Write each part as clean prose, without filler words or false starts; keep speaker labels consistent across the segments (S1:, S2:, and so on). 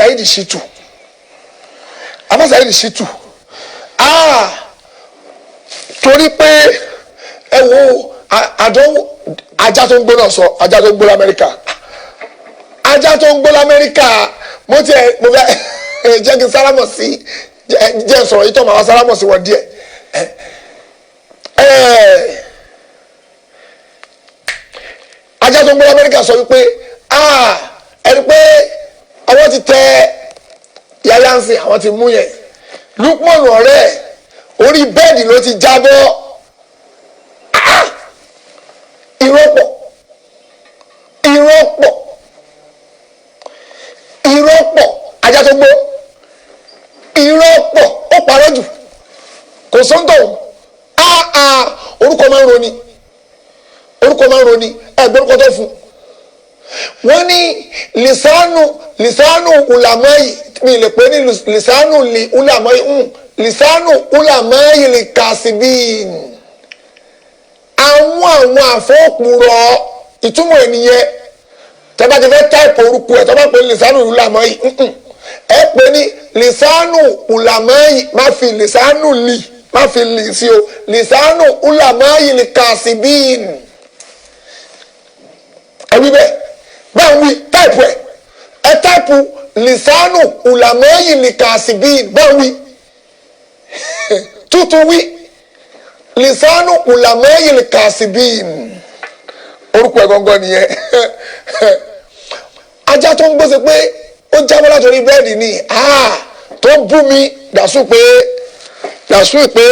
S1: Saheed Shittu, Afa Saheed Shittu, ah, torí pé ẹ wo àdánwò ajá tó ń gbóná sọ, ajá tó ń gbó lamẹ́ríkà, ajá tó ń gbó lamẹ́ríkà. Mo tiẹ̀ mo fẹ́ jẹ́ kí n sálámọ̀ sí, jẹ́ n sọ̀rọ̀ yìí tó máa wá sálámọ̀ sí wọn díẹ̀. Ẹ ajá tó ń gbó lamẹ́ríkà sọ wípé, ah, ẹni pé àwọn ti tẹ yáyá ń sìn, àwọn ti mú yẹn. Lukman ọ̀rẹ́ ẹ̀, orí bẹ́ẹ̀dì ló ti jábọ́. Ah! Irọ́ pọ̀, irọ́ pọ̀, irọ́ pọ̀. Ajá tó gbó, irọ́ pọ̀, ó parọ́ jù, kò sóńtò. Ah ah, orúkọ máa ń roni, orúkọ máa ń roni. Ẹ gbọ́ orúkọ tó fún wọ́n ní lisanu, lisanu ulamayi. Mi lè pè ní lisanu li ulamayi, lisanu ulamayi li kasibin. Àwọn àfọwọ́pùrọ̀, ìtumọ̀ ènìyàn. Tẹ́ bá ti fẹ́ type orúkọ ẹ̀, tọ́ bá pè ní lisanu ulamayi, ẹ pè ní lisanu ulamayi. Má fi lisanu li, má fi li sí o. Lisanu ulamayi li kasibin. Ẹ wí bẹ́ẹ̀, báwo wí? Type ẹ̀, ẹ type lisanu ulamayi li kasibin. Báwo wí? Tuntun wí, lisanu ulamayi li kasibin. Orúkọ ẹ̀ gangan nìyẹn. Ajá tó ń gbèsè pé ó jábọ́ látòrí bẹ́ẹ̀dì ni tó bú mi dàsú pé, dàsú pé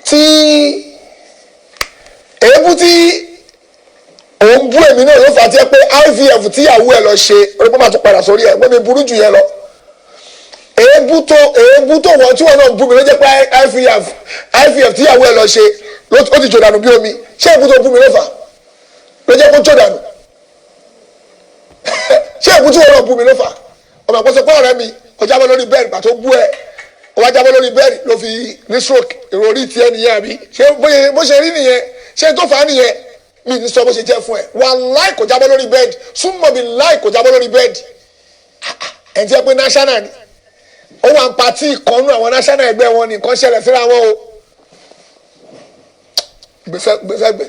S1: tí èébú tí òun bú èmi náà ló fà á tí ẹ pé IVF tíyàwó ẹ lọ ṣe orí pé máa tún padà sórí ẹ pé mi burú jù yẹn lọ. Èébú tó wọ́n tí wọ́n náà bú mi ló jẹ́ pé IVF tíyàwó ẹ lọ ṣe ó ti jò dànù bí omi. Ṣé èébú tó bú mi ló fà ló jẹ́ kó jò dànù? Ṣé èébú tí wọ́n náà bú mi ló fà? Ọmọ àpọ́sọ pé ọ̀rẹ́ mi ó jábọ́ lórí bẹ́ẹ̀dì pàtó bú ẹ, ó wá jábọ́ lórí bẹ́ẹ̀dì ló fi ní stroke. Ìròrí tiẹ̀ nìyẹn àbí? Ṣé bó ṣe rí nìyẹn? Ṣé tó fà á nìyẹn? Mi ní sọ bó ṣe jẹ́ fún ẹ. Wàláì, kò jábọ́ lórí bẹ́ẹ̀dì. Súnmọ́ mi, láì kò jábọ́ lórí bẹ́ẹ̀dì. Ẹ̀ ń tí ẹ pé national ni ó wà ń party ìkànnú àwọn national ẹgbẹ́ wọn ní nǹkan ṣẹlẹ̀ síra wọn o. Gbèsè gbèsè gbè.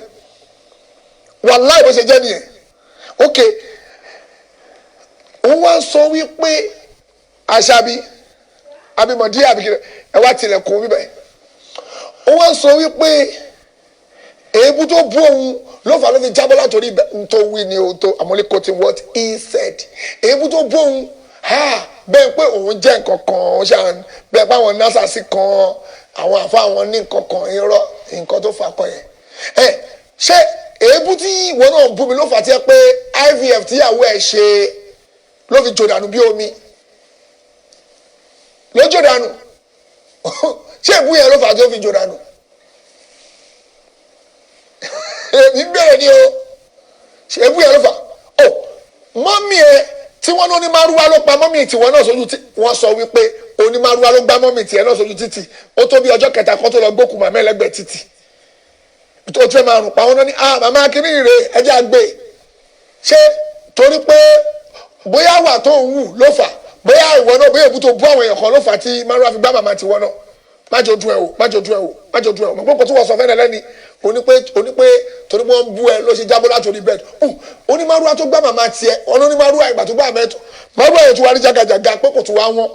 S1: Wàláì, bó ṣe jẹ́ nìyẹn. Ok, ó wá sọ wípé Àṣàbí abimọ̀dí àbíkiri ẹ wá tilẹ̀kùn bíbẹ̀. Ó wá sọ wípé èébú tó bú òun ló fà ló fi jábọ́ látòrí tó wí ni o tó. I'm only quoting what he said. Èébú tó bú òun ha bẹ́ẹ̀ pé òun jẹ́ nǹkan kan ṣáà, bẹ́ẹ̀ pé àwọn nasa sí kan, àwọn àfa àwọn ní nǹkan kan. Irọ́, nǹkan tó fà kọ yẹn. Ẹ ṣé èébú tí ìwọ náà bú mi ló fà tí ẹ pé IVF tíyàwó ẹ ṣe ló fi jò dànù bí omi, ló jò dànù? Ṣé èébú yẹn ló fà tí ó fi jò dànù? Èmi ń bẹ̀rẹ̀ ni o. Ṣé èébú yẹn ló fà? Ó mummy ẹ tí wọ́n ní onímàrúwá ló pa mummy tiwọn náà sójú tí wọ́n sọ wípé onímàrúwá ló gbá mummy tiẹ̀ náà sójú títì. Ó tó bí ọjọ́ kẹta kan tó lọ gbókùn màmá ẹlẹ́gbẹ̀ẹ́ títì tó tún fẹ́ máa rùn pa wọn náà ní, ah, màmá akíní rè, ẹjẹ́ àgbè. Ṣé torí pé bóyá wà tó ń wù ló fà, bóyá ìwọ náà, bóyá èbú tó bú àwọn èèyàn kan ló fà tí màrúwá fi gbá màmá tiwọn náà? Má jò dùn ẹ o, má jò dùn ẹ o, má jò dùn ẹ o. Mọ̀ pé kò tí wọ́n sọ fẹ́rẹ̀ lẹ́ni onípé torí wọ́n ń bú ẹ ló ṣe jábọ́ látòrí bẹ́ẹ̀dì. Onímàrúwá tó gbá màmá tiẹ̀, onímàrúwá ìgbà tó gbá mẹ́tò màrúwá yẹn tó wá rí jàgàjàgà pé kò tó wá wọ́n.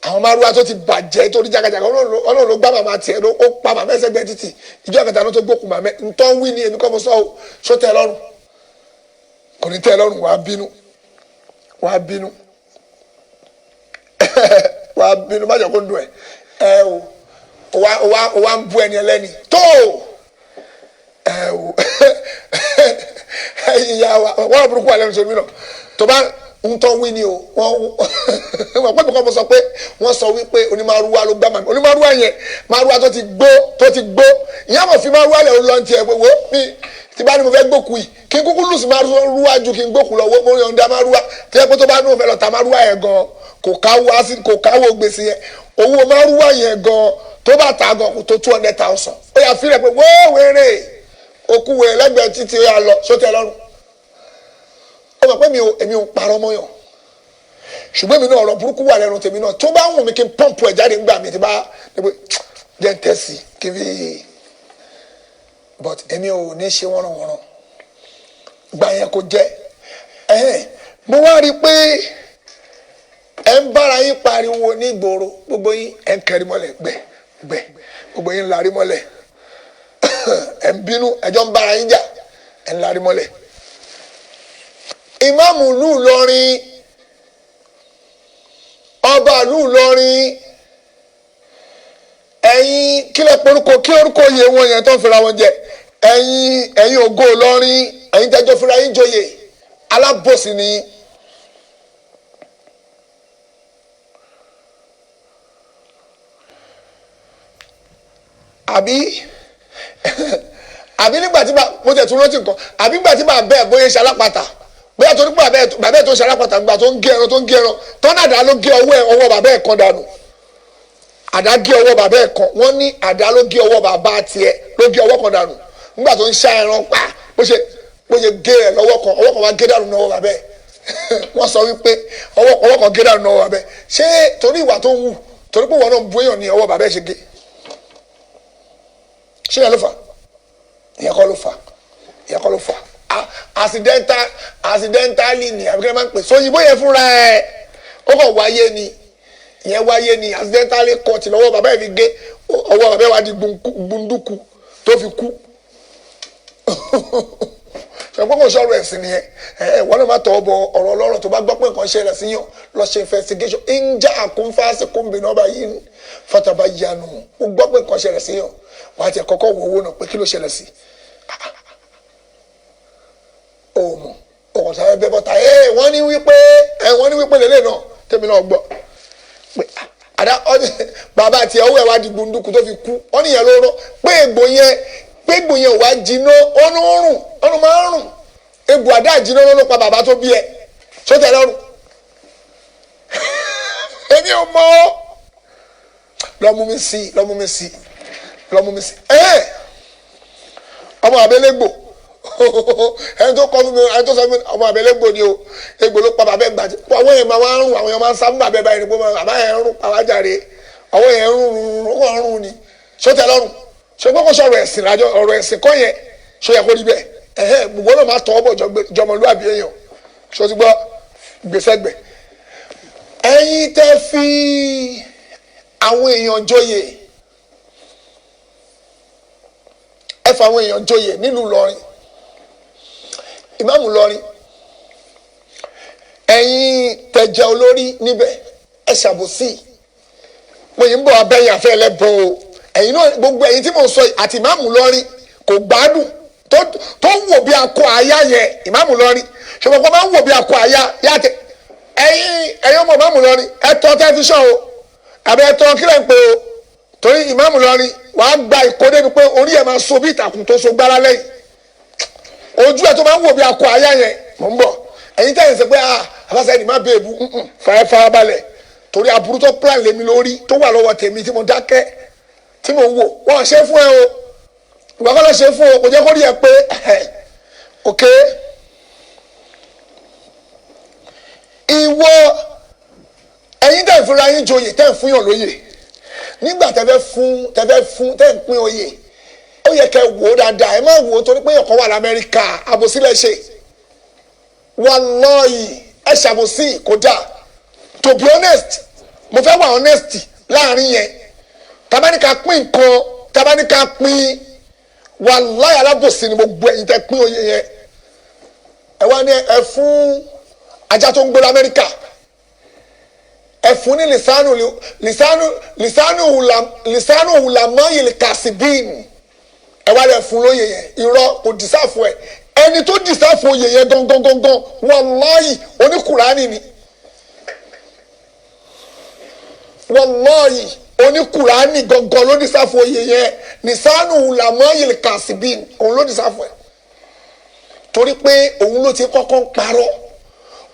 S1: Àwọn màrúwá tó ti bàjẹ́ tó rí jàgàjàgà, Ọlọ́run ló gbá màmá tiẹ̀ ló ó pa màmá ẹsẹ̀ gbẹ títì. Ìjọ kẹta ló tó gbókùn màmá. Ntọ́ wí ni, èmi kọ́ mo sọ o. Ṣó tẹ́ ẹ lọ́rùn? Kò ní tẹ́ ẹ lọ́rùn. Wàá bínú, wàá bínú, wàá bínú. Má jẹ́ kó dùn ẹ. Ẹ o, wá ń bú ẹni ẹlẹ́ni tó ẹ o. Ẹyin ìyá wa, wọ́n burúkú wà lẹ́nu sómi náà tó bá ń tọ́ wí ni o. Wọ́n pẹ́ kọ́ mo sọ pé wọ́n sọ wípé onímàrúwá ló gbá màmí. Onímàrúwá yẹn, màrúwá tó ti gbó, tó ti gbó. Ìyá mọ̀ fi màrúwá lẹ̀, ó lọ́n tiẹ̀ pé wo mi tí bá ní mo fẹ́ gbókù yìí, kí n kúkú lùsì màrúwá ju kí n gbókù lọ. Mo yọ̀ǹda màrúwá tí ẹ pé tó bá ní òun fẹ́ lọ ta màrúwá yẹn gan, kò káwó á sí, kò káwó gbèsè yẹn. Owó màrúwá yẹn gan tó bá ta gan kò tó 200,000. Ó yà fílẹ̀ pé wó wéré òkú wèrè lẹ́gbẹ̀ẹ́ títí. Ó yà lọ sótẹ́ lọ́rùn. Ó mọ̀ pé mi ò èmi ò ń parọ́ mọ́yàn, ṣùgbọ́n èmi náà, ọ̀rọ̀ burúkú wà lẹ́nu tèmi náà. Tó bá wù mí kí n pọ́ǹpù ẹ̀ jáde ńgbà mi, tí bá jẹ́ ń tẹ̀sí kí n fi, but èmi ò ní ṣe wọ́nranwọ́nran gbà yẹn kò jẹ́. Ẹ̀hẹ́n, mo wá rí i pé ẹ̀ ń bára yín pariwo ní ìgboro, gbogbo yín ẹ̀ ń kẹrí mọ́lẹ̀ gbẹ gbẹ, gbogbo yín ń larí mọ́lẹ̀, ẹ̀ ń bínú, ẹjọ́ ń bára yín jà, ẹ̀ ń larí mọ́lẹ̀. Ìmáàmù ìlú Ìlọrin, ọba ìlú Ìlọrin, ẹ̀yin kílẹ̀ porúkọ kí orúkọ oyè wọn yẹn tó ń fira wọn jẹ, ẹ̀yin ògo Ìlọrin, ẹ̀yin tẹ́jọ́ fira yín joyè, alábòsí ni. Àbí nígbà tí mo tẹ̀ tún rántí nǹkan, àbí nígbà tí bàbá ẹ̀ bóyá ṣe alápàtà, bóyá torí pé bàbá ẹ̀ tó ṣe alápàtà, nígbà tó ń gé ẹran, tó ń gé ẹran tọ́nà, àdá ló gé ọwọ́ ẹ̀, ọwọ́ bàbá ẹ̀ kan dànù. Àdá gé ọwọ́ bàbá ẹ̀ kan. Wọ́n ní àdá ló gé ọwọ́ bàbá tiẹ̀, ló gé ọwọ́ kan dànù nígbà tó ń ṣá ẹran pa. Bó ṣe gé ẹ̀ lọ́wọ́ kan, ọwọ́ kan wá gé dànù lọ́wọ́ bàbá ẹ̀. Wọ́n sọ wípé ọwọ́ kan gé dànù lọ́wọ́ bàbá ẹ̀. Ṣé torí ìwà tó ń wù, torí pé wọn náà ń bú èèyàn ní ọwọ́ bàbá ẹ̀ ṣe gé? Ṣé yẹn ló fà? Ìyẹn kọ́ ló fà, ìyẹn kọ́ ló fà. Accidentally ni, àbíkẹ́ máa ń pè sóyìnbó yẹn fúnra ẹ̀, ó kàn wáyé ni, ìyẹn wáyé ni. Accidentally cut lọ́wọ́ bàbá ẹ̀ fi gé, ọwọ́ bàbá ẹ̀ wá di gbunduku tó fi kú. Ṣùgbọ́n kò sọ̀rọ̀ ẹ̀sìn nìyẹn. Ẹ wọ́n náà má tọ́ bọ ọ̀rọ̀ ọlọ́rọ̀. Tó bá gbọ́ pé nǹkan ṣẹlẹ̀ sí yàn, lọ ṣe investigation. Ń já àkúnfàṣe kúnbẹ̀ náà bá yín fataba yanu. Ó gbọ́ pé nǹkan ṣẹlẹ̀ sí yàn, wàá tiẹ̀ kọ́kọ́ wo owó náà pé kí ló ṣẹlẹ̀ sí. Ó mọ̀ ọkọ̀ sáré bẹ́ bọ́ta. Ẹ wọ́n ní wípé, ẹ wọ́n ní wípé lélẹ̀ náà tèmi náà gbọ́ pé àdá bàbá tiẹ̀, ọwọ́ ẹ̀ wá di gbunduku tó fi kú. Wọ́n níyẹn ló rán pé egbò yẹn, pé egbò yẹn ò wá jiná, ọ̀nà rùn, ọ̀nà máa ń rùn. Egbò àdá jiná ló pa bàbá tó bí ẹ sótẹ lọ́rùn. Èmi ò mọ̀ ọ́. Lọ́mú mi sí, lọ́mú mi sí, lọ́mú mi sí. Ẹ̀ ọmọ àbẹ́lẹ́gbò, ẹni tó kọ́ fún mi, ẹni tó sọ fún mi, ọmọ àbẹ́lẹ́gbò ni o. Egbò ló pa bàbá ẹ̀ gbàjẹ́. Àwọn èèyàn máa ń rùn, àwọn èèyàn máa ń sá fún bàbá ẹ̀ báyìí ni pé bàbá ẹ̀ ń rùn pàwájàre, àwọn èèyàn ń rùn rùn rùn rùn ni sótẹ lọ́rùn. Ṣùgbọ́n kò sọ̀rọ̀ ẹ̀sìn lájọ, ọ̀rọ̀ ẹ̀sìn kọ́ yẹn. Ṣó yẹ kó rí bẹ́ẹ̀? Ẹ̀hẹ́, gbogbo náà máa tọ́ ọ bọ̀ jọmọlúwàbí èèyàn. Ṣó ti gbọ́ gbèsègbè? Ẹ̀yin tẹ́ fi àwọn èèyàn joyè, ẹ fa àwọn èèyàn joyè nílùú Ìlọrin, ìmáàmù Ìlọrin, ẹ̀yin tẹ́ jẹ́ olórí níbẹ̀, ẹ ṣàbòsí. Mo yìí ń bọ̀ abẹ́yìn àfẹ́ ẹlẹ́bọ̀ o. Ẹ̀yin náà, gbogbo ẹ̀yin tí mò ń sọ yìí àti ìmáàmù Ìlọrin kò gbádùn tó ń wò bí akọ àyà yẹn. Ìmáàmù Ìlọrin, ṣùgbọ́n kó máa ń wò bí akọ àyà yàtẹ̀. Ẹ̀yin ọmọ ìmáàmù Ìlọrin, ẹ tọ́ tẹlifíṣàn o, àbẹ ẹ tọ́ kílẹ̀ ń pè o, torí ìmáàmù Ìlọrin wàá gba ìkó débi pé orí ẹ̀ máa so bí ìtàkùn tó so gbára lẹ́yìn ojú ẹ̀ tó máa ń wò bí akọ àyà yẹn. Mò ń bọ̀. Ẹ̀yin tẹ̀yìn sọ pé ah, abáṣẹ́ ẹni má bẹ́ẹ̀ bu farabalẹ̀, torí aburú tó plan lèmi lórí tó wà lọ́wọ́ tèmi tí mo dákẹ́ tí mo ń wò. Wọ́n ṣe fún ẹ o, ìgbà kan lọ ṣe fún o, kò jẹ́ kó rí ẹ pé ok. Ìwọ, ẹ̀yin tẹ̀ ń fúnra yín joyè, tẹ̀ ń fún yàn lóyè, nígbà tẹ́ fẹ́ fún, tẹ́ fẹ́ fún, tẹ́ ń pín oyè, ó yẹ kẹ́ wò ó dáadáa. Ẹ má wò ó torí pé ọ̀kan wà l'Amẹ́ríkà. Àbòsílẹ̀ ṣe, wàlọ́ọ̀yì, ẹ ṣàbòsí, kò dáa. To be honest, mo fẹ́ wà honest láàrin yẹn. Tabaníka pín nǹkan, tabaníka pín, wàláyà, alábòsí ni gbogbo ẹ̀yin tẹ́ pín oyè yẹn. Ẹ wá ní ẹ fún ajá tó ń gbé l'Amẹ́ríkà, ẹ fún ní lisanu lisanu lisanu lisanu hulamayil kasibin. Ẹ wá lẹ fún lóye yẹn. Irọ́, kò dìsáfù ẹ. Ẹni tó dìsáfù oyè yẹn gangan gangan, wàláyì, oníkùránì ni. Wàláyì, oníkùránì gangan ló dìsáfù oyè yẹn. Lisanu hulamayil kasibin, òun ló dìsáfù ẹ, torí pé òun ló ti kọ́kọ́ ń parọ́.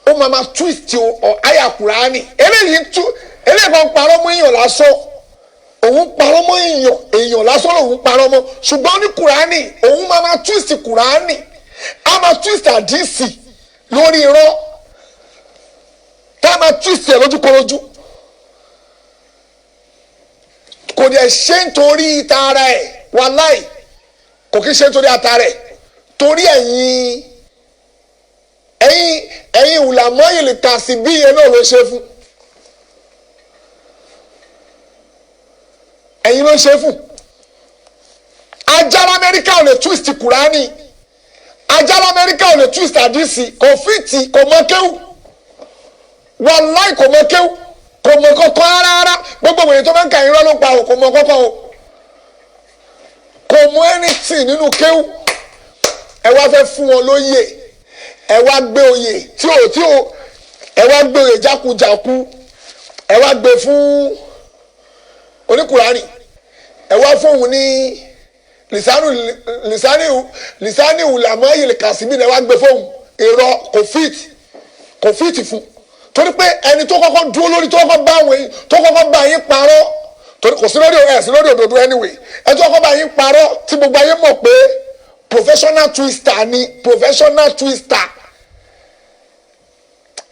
S1: Ó máa ma twist ọ àyà kùránì. Eléyìí tú, eléyìí kan parọ́ mọ́ èèyàn lásán, òun parọ́ mọ́ èèyàn, èèyàn lásán lòun parọ́ mọ́. Ṣùgbọ́n ní kùránì, òun máa ma twist kùránì, á máa twist àdìsí. Lórí irọ́ tá a máa twist ẹ̀ lójúkorojú, kò dẹ̀ ṣe nítorí tara ẹ̀, wàláì kò kí ṣe nítorí ata rẹ̀, torí ẹ̀yin ìwùlàmọ́ ìlì kà sí bí yẹn náà ló ṣe fún. Ẹ̀yin ló ṣe fún. Ajá lamẹ́ríkà ò lè twist Kùránì, ajá lamẹ́ríkà ò lè twist àdìsí, kò fìtì, kò mọ kéwù, wàláì kò mọ kéwù, kò mọ kọ́kọ́ rárá. Gbogbo wèrè tó máa ń ka irọ́ ló pa o, kò mọ kọ́kọ́ o, kò mọ anything nínú kéwù. Ẹ wá fẹ́ fún wọn lóyè, ẹ wá gbé oyè tí ò ẹ wá gbé oyè jákujàku, ẹ wá gbé fún oníkùránì, ẹ wá fóun ní lisanu lisani lisani wùlàmọ́ yìí kàsíbí, ẹ wá gbé fóun. Irọ́, kò fit, kò fit fún, torí pé ẹni tó kọ́kọ́ dúró lórí, tó kọ́kọ́ bá àwọn yín, tó kọ́kọ́ bá yín parọ́, torí kò sí lórí ẹ̀, sí lórí òdodo anyway. Ẹ tó kọ́kọ́ bá yín parọ́ tí gbogbo ayé mọ̀ pé professional twister ni, professional twister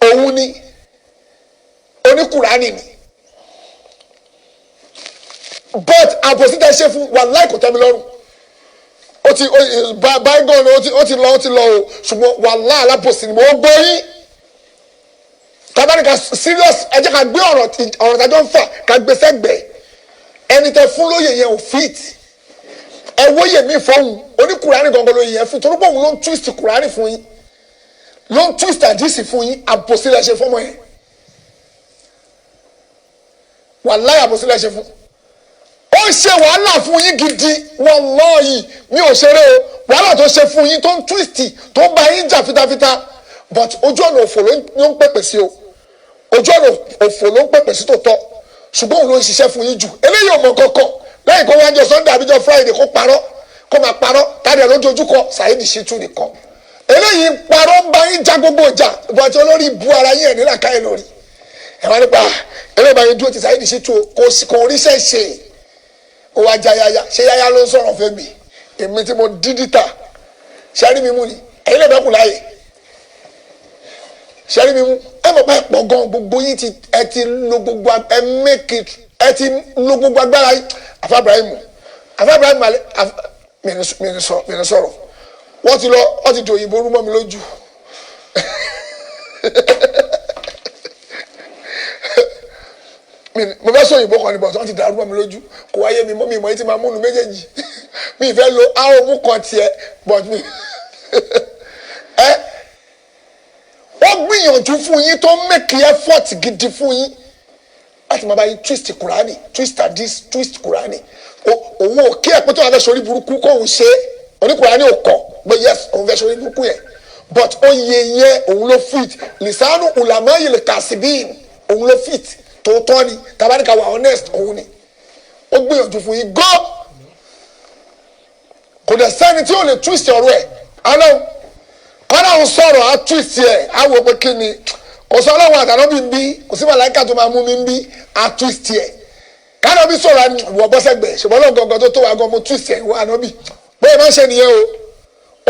S1: òun ni oníkùránì ni. But àbòsí tẹ ṣe fún, wàláì kò tẹ́ mi lọ́rùn. Ó ti bygone, ó ti lọ, ó ti lọ o. Ṣùgbọ́n wàláì alábòsí ni mo gbọ́ yín. Tabanika serious, ẹ jẹ́ ká gbé ọ̀rọ̀ tájọ́ ń fà, ká gbé sẹ́gbẹ̀ẹ́. Ẹni tẹ fún lóye yẹn ò fit. Ẹ wóye mi fọ́hùn, oníkùránì gangan lóye yẹn fún, torí pé òun ló ń twist Kùránì fún yín, ló ń twist àdìsí fún yín. Àbòsí lẹ ṣe fọ́mọ yẹn, wàláì àbòsí lẹ ṣe fún. Ó ń ṣe wàhálà fún yín gidi, wàláhì mi ò ṣeré o. Wàhálà tó ṣe fún yín, tó ń twist, tó ń bá yín jà fitafita, but ojú ọ̀nà òfò ló ń pèpè sí o. Ojú ọ̀nà òfò ló ń pèpè sí tòótọ́, ṣùgbọ́n òun ló ń ṣiṣẹ́ fún yín jù. Eléyìí ò mọ̀ kankan lẹ́yìn kó wájú Sunday àbíjọ Friday, kó parọ́, kó máa parọ́ tàbí ẹ̀ lójoojúkọ Saheed Shittu nìkan. Eléyìí ń parọ́, ń bá yín já gbogbo ìjà, but olórí bu ara yín ẹ̀ nílà káyọ̀ lórí ẹ̀ wá nípa eléyìí bá yín dúró ti Saheed Shittu, kò ríṣẹ́ ṣe. Ó wá já yáyá, ṣé yáyá ló ń sọ̀rọ̀ fẹ́mi? Èmi tí mo dídí ta ṣẹ́rí mi mú ni, ẹ̀yin lè bẹ́kùn láàyè ṣẹ́rí mi mú. Ẹ mọ̀ pé pọ̀ gan, gbogbo yín ti, ẹ ti lo gbogbo, ẹ make it, ẹ ti lo gbogbo agbára yín. Afa Ibrahim, Afa Ibrahim alẹ mi ní sọ̀rọ̀. Wọ́n ti lọ, wọ́n ti di òyìnbó rú mọ́ mi lójú. Mo fẹ́ sọ òyìnbó kan ní bọ̀tọ̀, wọ́n ti dàrú mọ́ mi lójú, kò wáyé mi mọ́ mi ìmọ̀ yìí ti máa múnu méjèèjì. Mi fẹ́ lo àwọn mú kan tiẹ̀, but mi ẹ wọ́n gbìyànjú fún yín, tó make effort gidi fún yín láti máa bá yín twist Kùránì, twist hadith, twist Kùránì. Òun ò kí ẹ pé tó wà fẹ́ sọrí burúkú kóun ṣe oníkùránì ò kọ̀ pé yes, òun fẹ́ sọrí burúkú yẹn, but oyè yẹn òun ló fit. Lisanu ulamayil kasibin, òun ló fit tòótọ́ ni. Tabanika wà honest, òun ni ó gbìyànjú fún yín gan. Kò dẹ̀ sẹ́ni tí ò lè twist ọ̀rọ̀ ẹ̀ alọ́ kọ́nà ń sọ̀rọ̀ á twist ẹ̀, á wò pé kí ni kò sọ ọlọ́run àtànábì ń bí, kò sí màláìka tó máa mú mi ń bí, á twist ẹ̀. Kánàbí sọ̀rọ̀ ìwọ bọ́sẹ̀gbẹ̀, ṣùgbọ́n ọlọ́run gangan tó tó wà gan, mo twist ẹ̀, ìwọ ànábì bóyá máa ń ṣe nìyẹn o.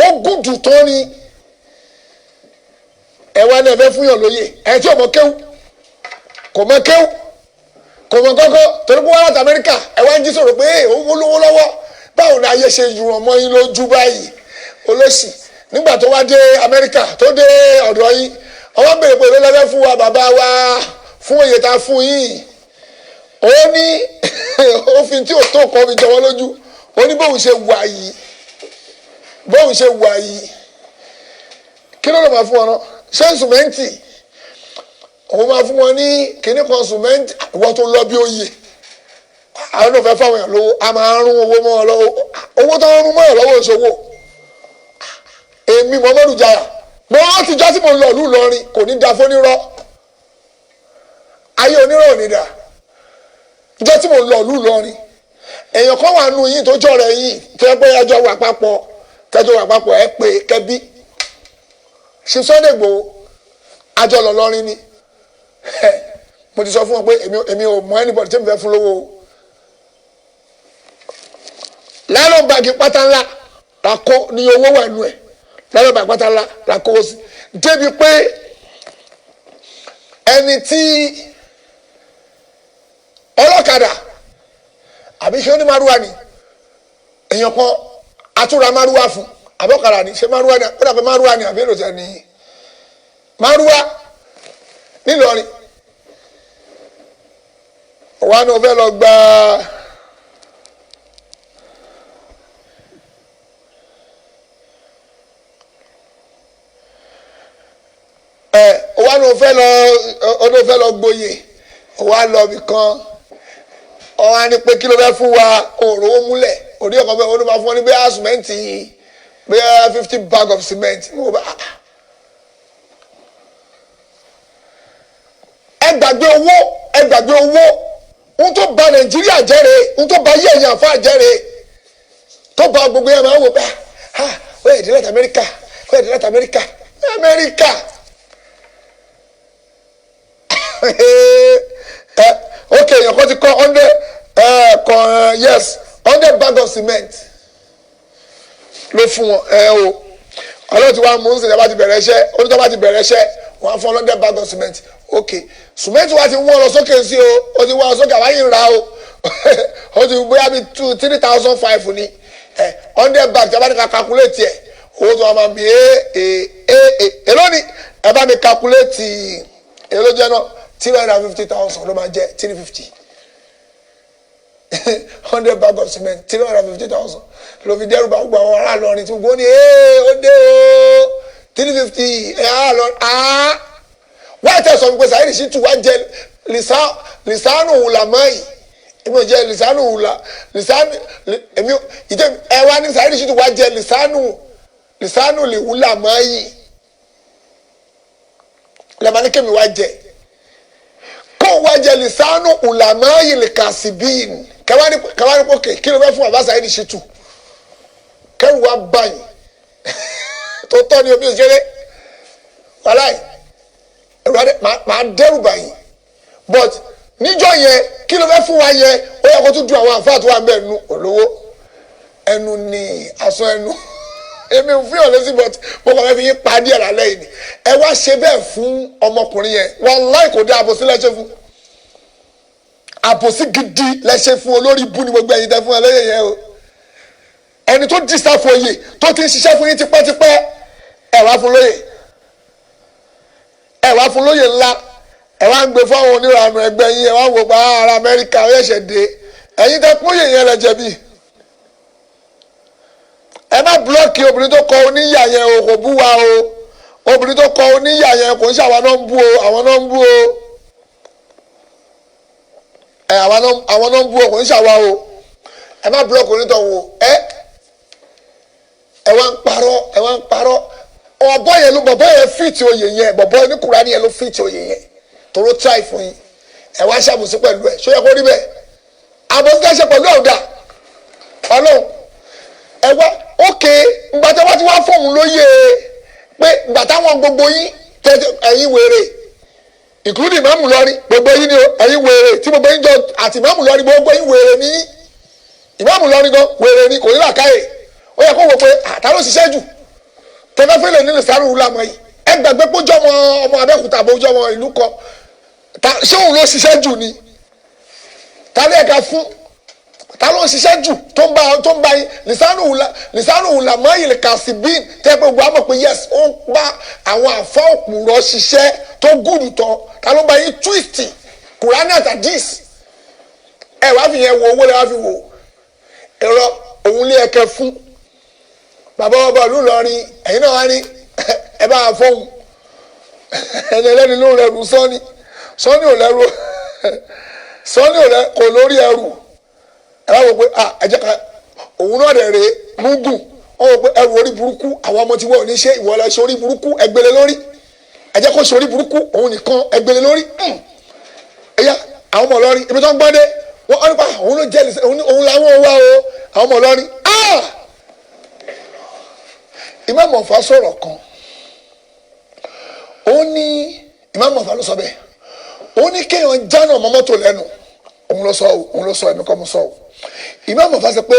S1: Ó gùdù tán ni. Ẹ wá ní ẹ fẹ́ fún yàn lóye, ẹ tí ò mọ kéwù, kò mọ kéwù, kò mọ kọ́kọ́, torí pé wọ́n láti Amẹ́ríkà. Ẹ wá ń jí sọ̀rọ̀ pé owó lówó lọ́wọ́, báwo ni ayé ṣe yùrọ̀ mọ́ yín lójú báyìí? Olóṣì, nígbà tó wá dé Amẹ́ríkà, tó dé ọ̀dọ̀ yín, ọwọ́ béèrè pé lọ́lọ́fẹ́ fún wa, bàbá wa, fún òye tá a fún yín. Ó ní òfin tí ò tó kọ́ fi jọwọ́ lójú. Ó ní bóun ṣe wà yìí, bóun ṣe wà yìí, kí ló lè máa fún wọn náà? Ṣé sùmẹ́ǹtì òun máa fún wọn ní kinní kan sùmẹ́ǹtì? Ìwọ́n tó lọ bí oyè, àwọn náà fẹ́ fáwọn èèyàn lówó, a máa ń rún owó mọ́ ọ lọ́wọ́. Owó tó ń rún mọ́ ọ lọ́wọ́ ìṣòwò. Èmi Muhammadu Jaya, mo rántí jọ́ tí mo lọ ìlú Ìlọrin, kò ní da fónírọ́, ayé onírọ́ ò ní da. Jọ́ tí mo lọ ìlú Ìlọrin, èèyàn kan wà nù yín tó jọ̀rọ̀ yín tẹ́ pé ẹjọ́ wà papọ̀, tẹ́jọ́ wà papọ̀, ẹ pé kẹbí ṣe Sunday Igboho, àjọ lọ lọrin ni. Mo ti sọ fún wọn pé èmi ò mọ anybody tí mo fẹ́ fún lówó o. Nylon bag pátá ńlá la kó ní owó wà nù ẹ̀, nylon bag pátá ńlá la kó sí. Débi pé ẹni tí ọlọ́kadà àbí ṣé ó ní márúwá ni, èèyàn kan atúra márúwá fún, àbọ̀kadà ni, ṣé márúwá ni, ó dàbí márúwá ni àbí èrò tẹ̀ ní márúwá nílọrin. Wà ní o fẹ́ lọ gba ẹ, wà ní o fẹ́ lọ, o fẹ́ lọ gboyè, wà lọ ibì kan, ọ̀hún á ní pé kí ló fẹ́ fún wa, òòrùn ó múlẹ̀ òní ọ̀kan fẹ́ olú máa fún ọ ní bóyá sìmẹ́ǹtì, bóyá 50 bag of cement. Mo bá ẹ gbàgbé owó, ẹ gbàgbé owó. Ohun tó bà Nàìjíríà jẹ́ rèé, ohun tó bà ayé ẹ̀yìn àfa jẹ́ rèé, tó bà gbogbo yẹn máa ń wò pé ha, ó yẹ ìdílé Amẹ́ríkà, ó yẹ ìdílé Amẹ́ríkà, Amẹ́ríkà. Ẹ ok, èèyàn kan ti kọ́ 100 ẹ kọ, yes, 100 bag of cement ló fún wọn. Ẹ o, ọlọ́run ti wá mú un sìn, ẹ bá ti bẹ̀rẹ̀ iṣẹ́, onítọ́ bá ti bẹ̀rẹ̀ iṣẹ́, wọ́n á fún 100 bag of cement. Ok, cement wa ti wọ́n lọ sókè sí o, ó ti wọ́n lọ sókè, àwáyé ń ra o, ó ti bóyá bí 2 3,500 ni. Ẹ 100 bag, tí a bá ní ká calculate ẹ, owó tó wà máa bí ẹ ẹ ẹ èló ni? Ẹ bá mi calculate, èló jẹ́ náà? 350,000 ló máa jẹ́. 350, 100 bag of cement, 350,000 ló fi dẹ́rù bá gbogbo àwọn ará Ìlọrin tí gbogbo ní ee ó dé o, 350 ẹ̀ ará Ìlọrin. Áá, wọ́n tẹ̀ sọ pé Saheed Shittu wá jẹ lisanu wùlàmọ́ yìí, èmi ò jẹ lisanu wùlà lisanu, èmi ìjẹ ẹ wá ní Saheed Shittu wá jẹ lisanu lè wùlàmọ́ yìí lẹ́ẹ̀ma ní kémi wá jẹ, kó wá jẹ lisanu wùlàmọ́ yìí lè kà sí bíi kẹwàá ní pọ́kè. Kí ló fẹ́ fún bàbá Saheed Shittu? Kẹrù wa báyìí tó tọ́ ni omi òṣèré wàláì, ẹ̀rù adé máa dẹ́rù báyìí. But níjọ́ yẹn, kí ló fẹ́ fún wa yẹn, ó yẹ kó tún dun àwọn àǹfààní tó wà ń bẹ̀ nu olówó ẹnu ní aṣọ ẹnu. Èmi ò fi hàn lẹ́sìn, but mo kàn fẹ́ fi yín pa díẹ̀ lálẹ́ yìí ni. Ẹ wá ṣe bẹ́ẹ̀ fún ọmọkùnrin yẹn, wàláì kò dé. Àbòsí lẹ́ṣẹ̀ fún, àbòsí gidi lẹ́ṣẹ̀ fún. Olórí ibú ni gbogbo ẹ̀yin tẹ́ fún ẹ lẹ́yìn yẹn o. Ẹni tó dìsáfò oyè, tó ti ń ṣiṣẹ́ fún yín tipẹ́tipẹ́, ẹ wá fún lóyè, ẹ wá fún lóyè ńlá, ẹ wá ń gbé fáwọn oníranú ẹgbẹ́ yín. Ẹ wá wò pa ara Amẹ́ríkà ó ṣẹ̀ṣẹ̀ dé. Ẹ̀yin tẹ́ kúnyè yẹn lẹ jẹ̀bi. Ẹ má block obìnrin tó kọ oníyà yẹn o, kò bú wa o. Obìnrin tó kọ oníyà yẹn, kò ń ṣe àwa náà ń bú o, àwọn náà ń bú o. Ẹ àwọn náà ń bú o, kò ń ṣàwa o. Ẹ má block onítọ̀hún o. Ẹ wá ń parọ́, ẹ wá ń parọ́. Ọ̀bọ yẹn ló, bọ̀bọ̀ yẹn fit oyè yẹn, bọ̀bọ̀ oníkùránì yẹn ló fit oyè yẹn, tòró try fún yín. Ẹ wá ṣàbùsí pẹ̀lú ẹ. Ṣó yẹ kó rí bẹ́ẹ̀? Àbòsí tẹ́ ṣe pẹ̀lú ọ̀dà ọlọ́run. Ẹ wá ókè, ìgbà tí wọ́n ti wá fóun lóye pé ìgbà táwọn gbogbo yín, ẹ̀yin wèrè, including ìmáàmù lọ́rin, gbogbo yín ni o, ẹ̀yin wèrè tí gbogbo yín jọ àti ìmáàmù lọ́rin, gbogbo yín wèrè ní. Ìmáàmù lọ́rin gan wèrè ni, kò ní làákàyè. Ó yẹ kó wò pé àtàló ṣiṣẹ́ jù tẹ́fẹ́fẹ́lẹ̀ nílẹ̀ sáré wúlò àmọ́ yìí. Ẹ gbàgbé pé ojú ọmọ ọmọ Abẹ́òkúta àbọ̀ ojú ọmọ ìlú kan, ṣé òun ló ṣiṣẹ́ jù ni? Ta ló ẹ̀ka fún? Ta ló ń ṣiṣẹ́ jù tó ń bá yín lisanu wùlà mọ́ yìí kà sí bíi tẹ́ pé gbogbo àmọ̀ pé yes, ó ń bá àwọn àfọ́ òpùrọ̀ ṣiṣẹ́ tó gùdù tán? Ta ló ń bá yín twist Kùránì àtàdís? Ẹ wá fi yẹn wo owó lẹ wá fi wò ẹ̀rọ òun lé ẹ̀kẹ́ fún bàbá ọba ìlú Ìlọrin. Ẹ̀yin náà wá ní ẹ bá fóun. Ẹni ẹlẹ́ni ló rẹrù sọ́ni, sọ́ni ò lẹ́rù, sọ́ni ò lẹ́ kò lórí ẹrù. Ẹ bá wò pé ah, ẹ jẹ́ ká òun náà rẹ̀ rèé múgùn. Wọ́n wò pé ẹrù orí burúkú àwọn ọmọ tí wọ́n ò ní ṣe, ìwọ lọ ṣe orí burúkú, ẹgbẹ́lẹ́ lórí. Ẹ jẹ́ kó ṣe orí burúkú òun nìkan, ẹgbẹ́lẹ́ lórí. Ẹ̀yà àwọn ọmọ Ìlọrin ibi tó ń gbọ́n dé, wọ́n nípa òun ló jẹ́, òun làwọn wá o, àwọn ọmọ Ìlọrin. Ah, Ìmáàmù Ọ̀fà sọ̀rọ̀ kan. Ó ní Ìmáàmù Ọ̀fà ló sọ bẹ́ẹ̀, ó ní kéèyàn jánà ọmọ mọ́tò lẹ́nu. Òun ló sọ o, òun ló sọ, ẹ̀mí kọ́ mo sọ o. Ìmáàmù Ọ̀fà sọ pé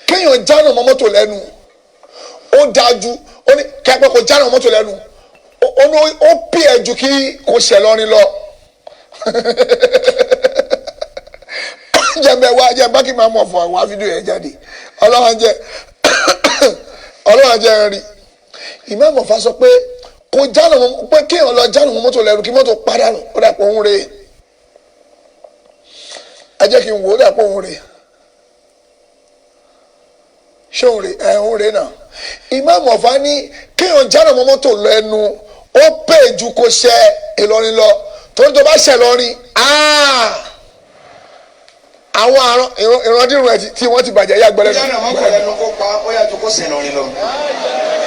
S1: kéèyàn jánà ọmọ mọ́tò lẹ́nu ó dájú. Ó ní kẹ́pẹ́ kó jánà ọmọ mọ́tò lẹ́nu. Ó pè é ju kí kò ṣẹ̀ lọ́rin lọ. Jẹ́nbẹ́ wá jẹ́ bá kí máa mọ̀ fún àwọn fídíò yẹn jáde. Ọlọ́run jẹ́, Ọlọ́run jẹ́ ń rí. Ìmáàmù Ọ̀fà sọ pé kò jánu pé kéèyàn lọ jánu mọ́tò lẹ́nu kí mọ́tò padànù. Ó dà pé òun rè é. Ẹ jẹ́ kí n wò ó, dà pé òun rè é. Ṣé òun rè ẹ? Òun rè náà. Ìmáàmù Ọ̀fà ní kéèyàn jánu mọ́tò lẹ́nu, ó pè ju kó ṣe Ìlọrin lọ, torí tó bá ṣe Ìlọrin, àwọn àrùn ìrandírun ẹ tí wọ́n ti bàjẹ́ yá gbẹ́lẹ́.
S2: Jáde àwọn ọkọ̀ lẹ́nu kó pa ó yàtọ̀ kó sẹ̀ lọ́rin lọ.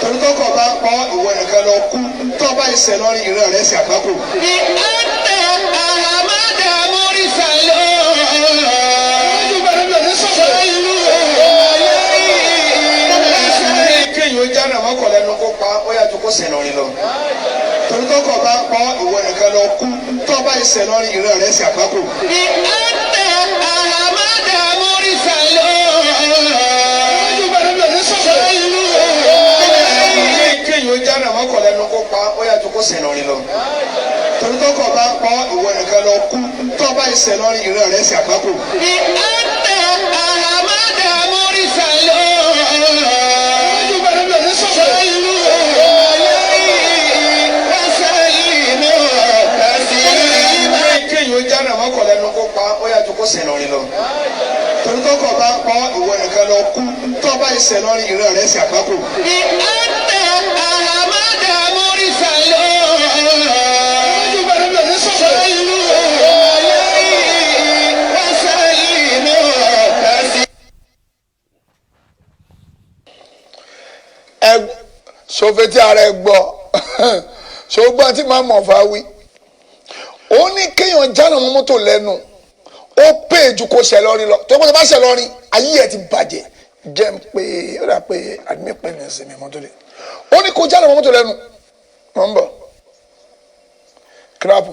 S2: Torí tọkọ̀ bá pọ̀, ìwọ nìkan lọ kú. Tó bá ìṣẹ̀ lọ́rin, ìran rẹ̀ ṣe àgbákò.
S3: لأن أحمد مرسل صلوا عليه.
S2: Kéèyàn jáde àwọn ọkọ̀ lẹ́nu kó pa ó yàtọ̀ kó sẹ̀ lọ́rin lọ. Torí tọkọ̀ bá pọ̀, ìwọ nìkan lọ kú. Tó bá ìṣẹ̀ lọ́rin, ìran rẹ̀ ṣe àgbákò.
S3: لأن أحمد مرسل صلوا عليه.
S2: Kéèyàn jáde àwọn ọkọ̀ lẹ́nu kó pa ó yàtọ̀ kó sẹ̀ lọ́rin lọ. Torí tọkọ̀ bá pọ̀, ìwọ nìkan lọ kú. Tó bá ìṣẹ̀ lọ́rin, ìran rẹ̀ ṣe àgbákò.
S3: لأن أحمد مرسل صلوا عليه وسلموا تسليما.
S2: Kéèyàn jáde àwọn ọkọ̀ lẹ́nu kó pa ó yàtọ̀ kó sẹ̀ lọ́rin lọ. Torí tọkọ̀ bá pọ̀, ìwọ nìkan lọ kú. Tó bá ìṣẹ̀ lọ́rin, ìran rẹ̀ ṣe àgbákò.
S3: لأن أحمد مرسل صلوا عليه وسلموا تسليما.
S1: Ẹ sọfẹtí ara ẹ gbọ́ ṣùgbọ́n tí màá mọ̀ fà wí, ó ní kéèyàn jáná mọ́ mọ́tò lẹ́nu, ó pè ju kó ṣe lọ́rin lọ, tó kó tó bá ṣe lọ́rin, ayé ẹ̀ ti bàjẹ́. Jẹ́ ń pé ó dà pé àdúmí pè mí sí mi mọ́tò lé. Ó ní kó jáná mọ́ mọ́tò lẹ́nu. Mọ̀ ń bọ̀ kíráàpù.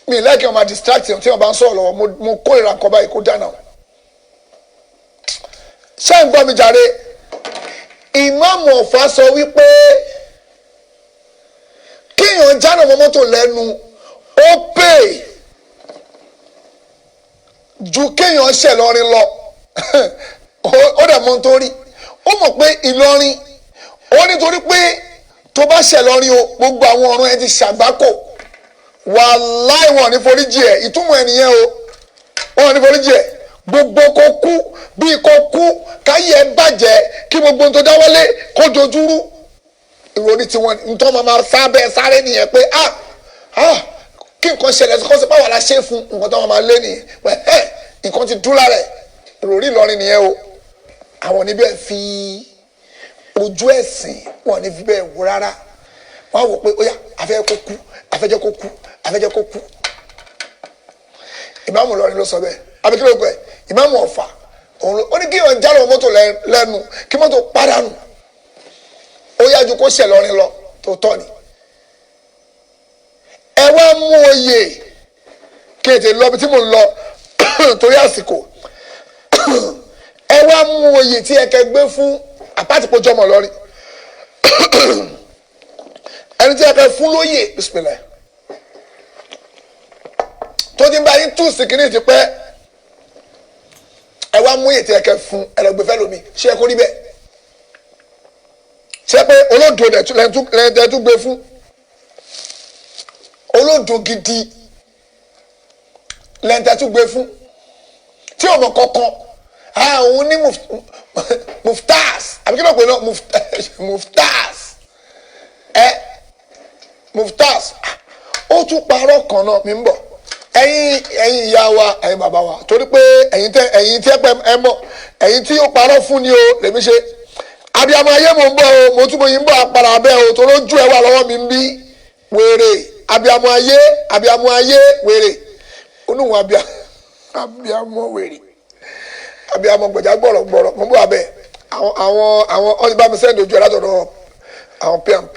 S1: Mi lẹ́kì ọmọ distract tí wọ́n bá ń sọ̀rọ̀ lọ́wọ́. Mo kórìíra nǹkan báyìí kó dáná. Ṣé ń gbọ́ mi jàre? Ìmáàmù Ọ̀fà sọ wípé kéèyàn jáná mọ́ mọ́tò lẹ́nu, ó pè ju kéèyàn ṣẹ̀ lọ́rin lọ. Ó dẹ̀ mọ́ ohun tó rí, ó mọ̀ pé Ìlọrin ó nítorí pé tó bá ṣẹ̀ lọ́rin o, gbogbo àwọn ọ̀run ẹ ti ṣàgbákò, wàláì, wọn ní foríjì ẹ. Ìtumọ̀ ẹ nìyẹn o, wọn ní foríjì ẹ. Gbogbo kò kú bíi kò kú, káyé ẹ bàjẹ́, kí gbogbo ohun tó dáwọ́lé kó dojúrú. Ìròrí tiwọn ntọ́ máa ma sábẹ́ sáré nìyẹn pé ah ah, kí nǹkan ṣẹlẹ̀ kó sì pàwọ́ la ṣe fún nǹkan tó máa ma lé nìyẹn pé ẹ nǹkan ti dúró lára ẹ. Ìròrí Ìlọrin nìyẹn o. Àwọn níbẹ̀ fi ojú ẹ̀sìn wọn ní fi bẹ́ẹ̀ wò rárá. Wọn á wò pé ó yá, afẹ́ kó kú, afẹ́jẹ́ kó kú, afẹ́jẹ́ kó kú. Ìmáàmù Ìlọrin ló sọ bẹ́ẹ̀, àbí kí ló pẹ́? Ìmáàmù Ọ̀fà òun ló ó ní kí èèyàn jálọ mọ́tò lẹ́nu kí mọ́tò pàdánù, ó yájú kó ṣẹ̀ lọ́rin lọ. Tó tọ́ ni ẹ wá mú oyè kí ètè lọ bí tí mò ń lọ torí àsìkò. Ẹ wá mú oyè tí ẹ kẹ gbé fún àpátìpọ̀jọmọ̀ lọ́rin, ẹni tí ẹ kẹ fún lóyè, bisimilayi, tó ti ń bá yín tú sìkìrì ti pẹ́. Ẹ wá mú oyè tí ẹ kẹ fún, ẹ lọ gbé fẹ́ lómi. Ṣé ẹ kó rí bẹ́ẹ̀? Ṣé pé olódo lẹ́tú gbé fún olódo gidi lẹ́tú gbé fún tí ọmọ kankan àwọn ní muftas, àbí kí ló pè náà? Muftas, ẹ muftas. Ó tún parọ́ kan náà. Mi ń bọ̀. Ẹ̀yin ìyá wa, ẹ̀yin bàbá wa, torí pé ẹ̀yin tẹ́ ẹ mọ̀ ẹ̀yin tí ó parọ́ fún ni o lèmi ṣe. Abiyamọ ayé, mò ń bọ̀ o. Mo túbọ̀ yín ń bọ̀ apàrà abẹ́ o, tó lójú ẹ wà lọ́wọ́ mi ń bí wèrè. Abiyamọ ayé, abiyamọ ayé, wèrè oníhùn, abiyamọ wèrè, abiyamọ gbọ̀já gbọ̀rọ̀ gbọ̀rọ̀. Mo ń bọ̀ abẹ́ àwọn ọ̀n ti bá mi send ojú ẹ̀ látọ̀dọ̀ àwọn pmp.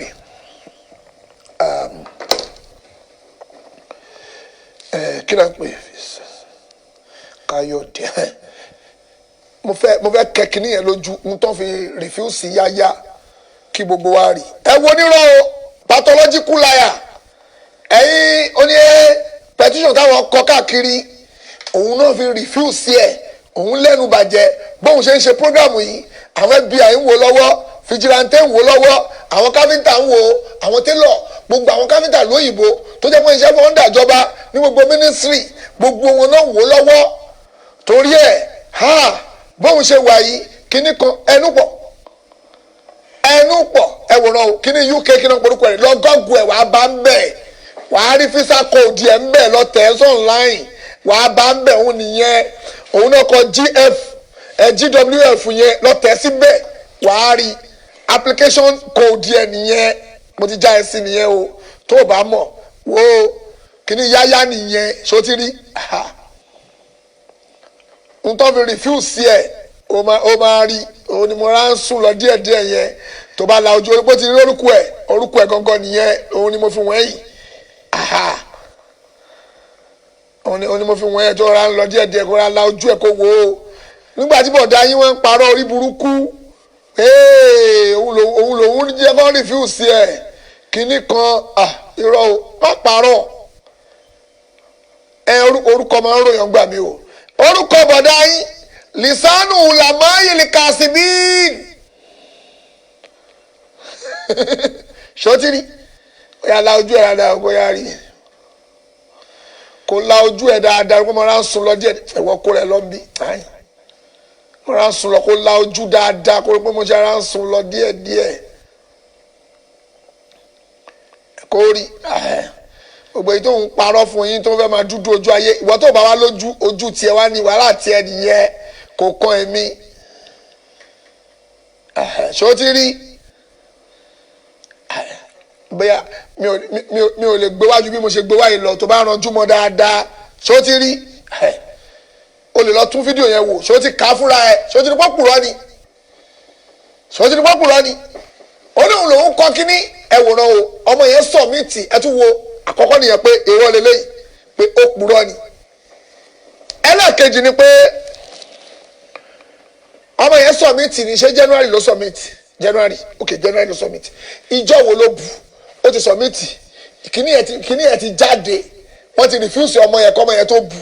S1: Kí ló ń pè Káyọ̀dé? Mo fẹ́ kẹ́ kínní yẹn lójú n tó fi refuse yáyá kí gbogbo wa rí. Ẹ wo nírọ̀ o, pathological liar. Ẹ̀yin oní petition táwọn kọ káàkiri, òun náà fi refuse ẹ̀. Òun lẹ́nu bàjẹ́ bóun ṣe ń ṣe program yìí. Àwọn FBI ń wo lọ́wọ́, vigilante ń wo lọ́wọ́, àwọn káfíńtà ń wo, àwọn tailor, gbogbo àwọn káfíńtà lóyìnbó tó jẹ́ pé iṣẹ́ fún ọ́ndà ìjọba ní gbogbo ministry, gbogbo wọn náà wò lọ́wọ́. Torí ẹ̀ ha bóun ṣe wà yìí, kíní kan ẹnu pọ̀, ẹnu pọ̀. Ẹ wòran o, kíní UK, kíní orúkọ rẹ̀ lọ́gọ́gù ẹ̀, wàá bá ń bẹ̀, wàá rí visa code ẹ̀ ń bẹ̀, lọ tẹ̀ ẹ́ online, wàá bá ń bẹ̀. Òun nìyẹn, òun náà kọ GF ẹ GWF yẹn, lọ tẹ̀ síbẹ̀, wàá rí application code ẹ̀ nìyẹn. Mo ti já ẹ sí nìyẹn o. Tó o bá mọ̀ wo kíní yáyá nìyẹn, ṣó ti rí n tó fi refuse ẹ̀? O máa rí. Òun ni mo rà ń sùn lọ díẹ̀díẹ̀ yẹn. Tó bá la ojú orí bó ti rí orúkọ ẹ̀, orúkọ ẹ̀ gangan nìyẹn. Òun ni mo fi wọ́n yìí, òun ni mo fi wọ́n yẹn. Tó rà ń lọ díẹ̀díẹ̀, kó ra la ojú ẹ̀ kó wò ó. Nígbà tí bọ̀dá yín wọ́n ń parọ́ orí burúkú, òun lòun jẹ́ kó refuse ẹ̀ kínní kan. Irọ́ o, má parọ́ ẹ. Orúkọ máa ń ròyìn gbà mí o. Orúkọ bọ̀dá yín, lisanu ulamayili kasibin, sotiri. Ó yà la ojú ẹ̀ dáadáa, kó yà rí, kó la ojú ẹ̀ dáadáa, kó máa sùn lọ díẹ̀. Ẹ̀wọ́ kó rẹ̀ lọ bí máa sùn lọ, kó la ojú dáadáa, kó pé mo ṣe ara ń sùn lọ díẹ̀ díẹ̀, kó rí gbogbo èyí tó ń parọ́ fún yín, tó ń fẹ́ máa dúdú ojú ayé. Ìwọ tó bá wá lójú ojú tiẹ̀ wá ní wàhálà tiẹ̀ nìyẹn, kò kàn èmi. Ṣó ti rí? Bóyá mi ò lè gbé wájú bí mo ṣe gbé wáyé lọ. Tó bá ranjú mọ́ dáadáa, ṣó ti rí? O lè lọ tún fídíò yẹn wò. Ṣó ti kà á fúnra ẹ? Ṣó ti rí pọ́pùrọ́ ni? Ṣó ti rí pọ́pùrọ́ ni? Ó ní òun lòún kọ́ kínní. Ẹ wòran o, ọmọ yẹn submit. Ẹ tún wo àkọ́kọ́ nìyẹn pé èrò lélẹ́yìí pé ó purọ́ ni. Ẹlẹ́ẹ̀kejì ni pé ọmọ yẹn submit ní ṣé January ló submit? January, ok, January ló submit. Ìjọ wo ló bu? Ó ti submit, kíní ẹ̀ ti jáde, wọ́n ti refuse ọmọ yẹn kọ́ ọmọ yẹn tó bu.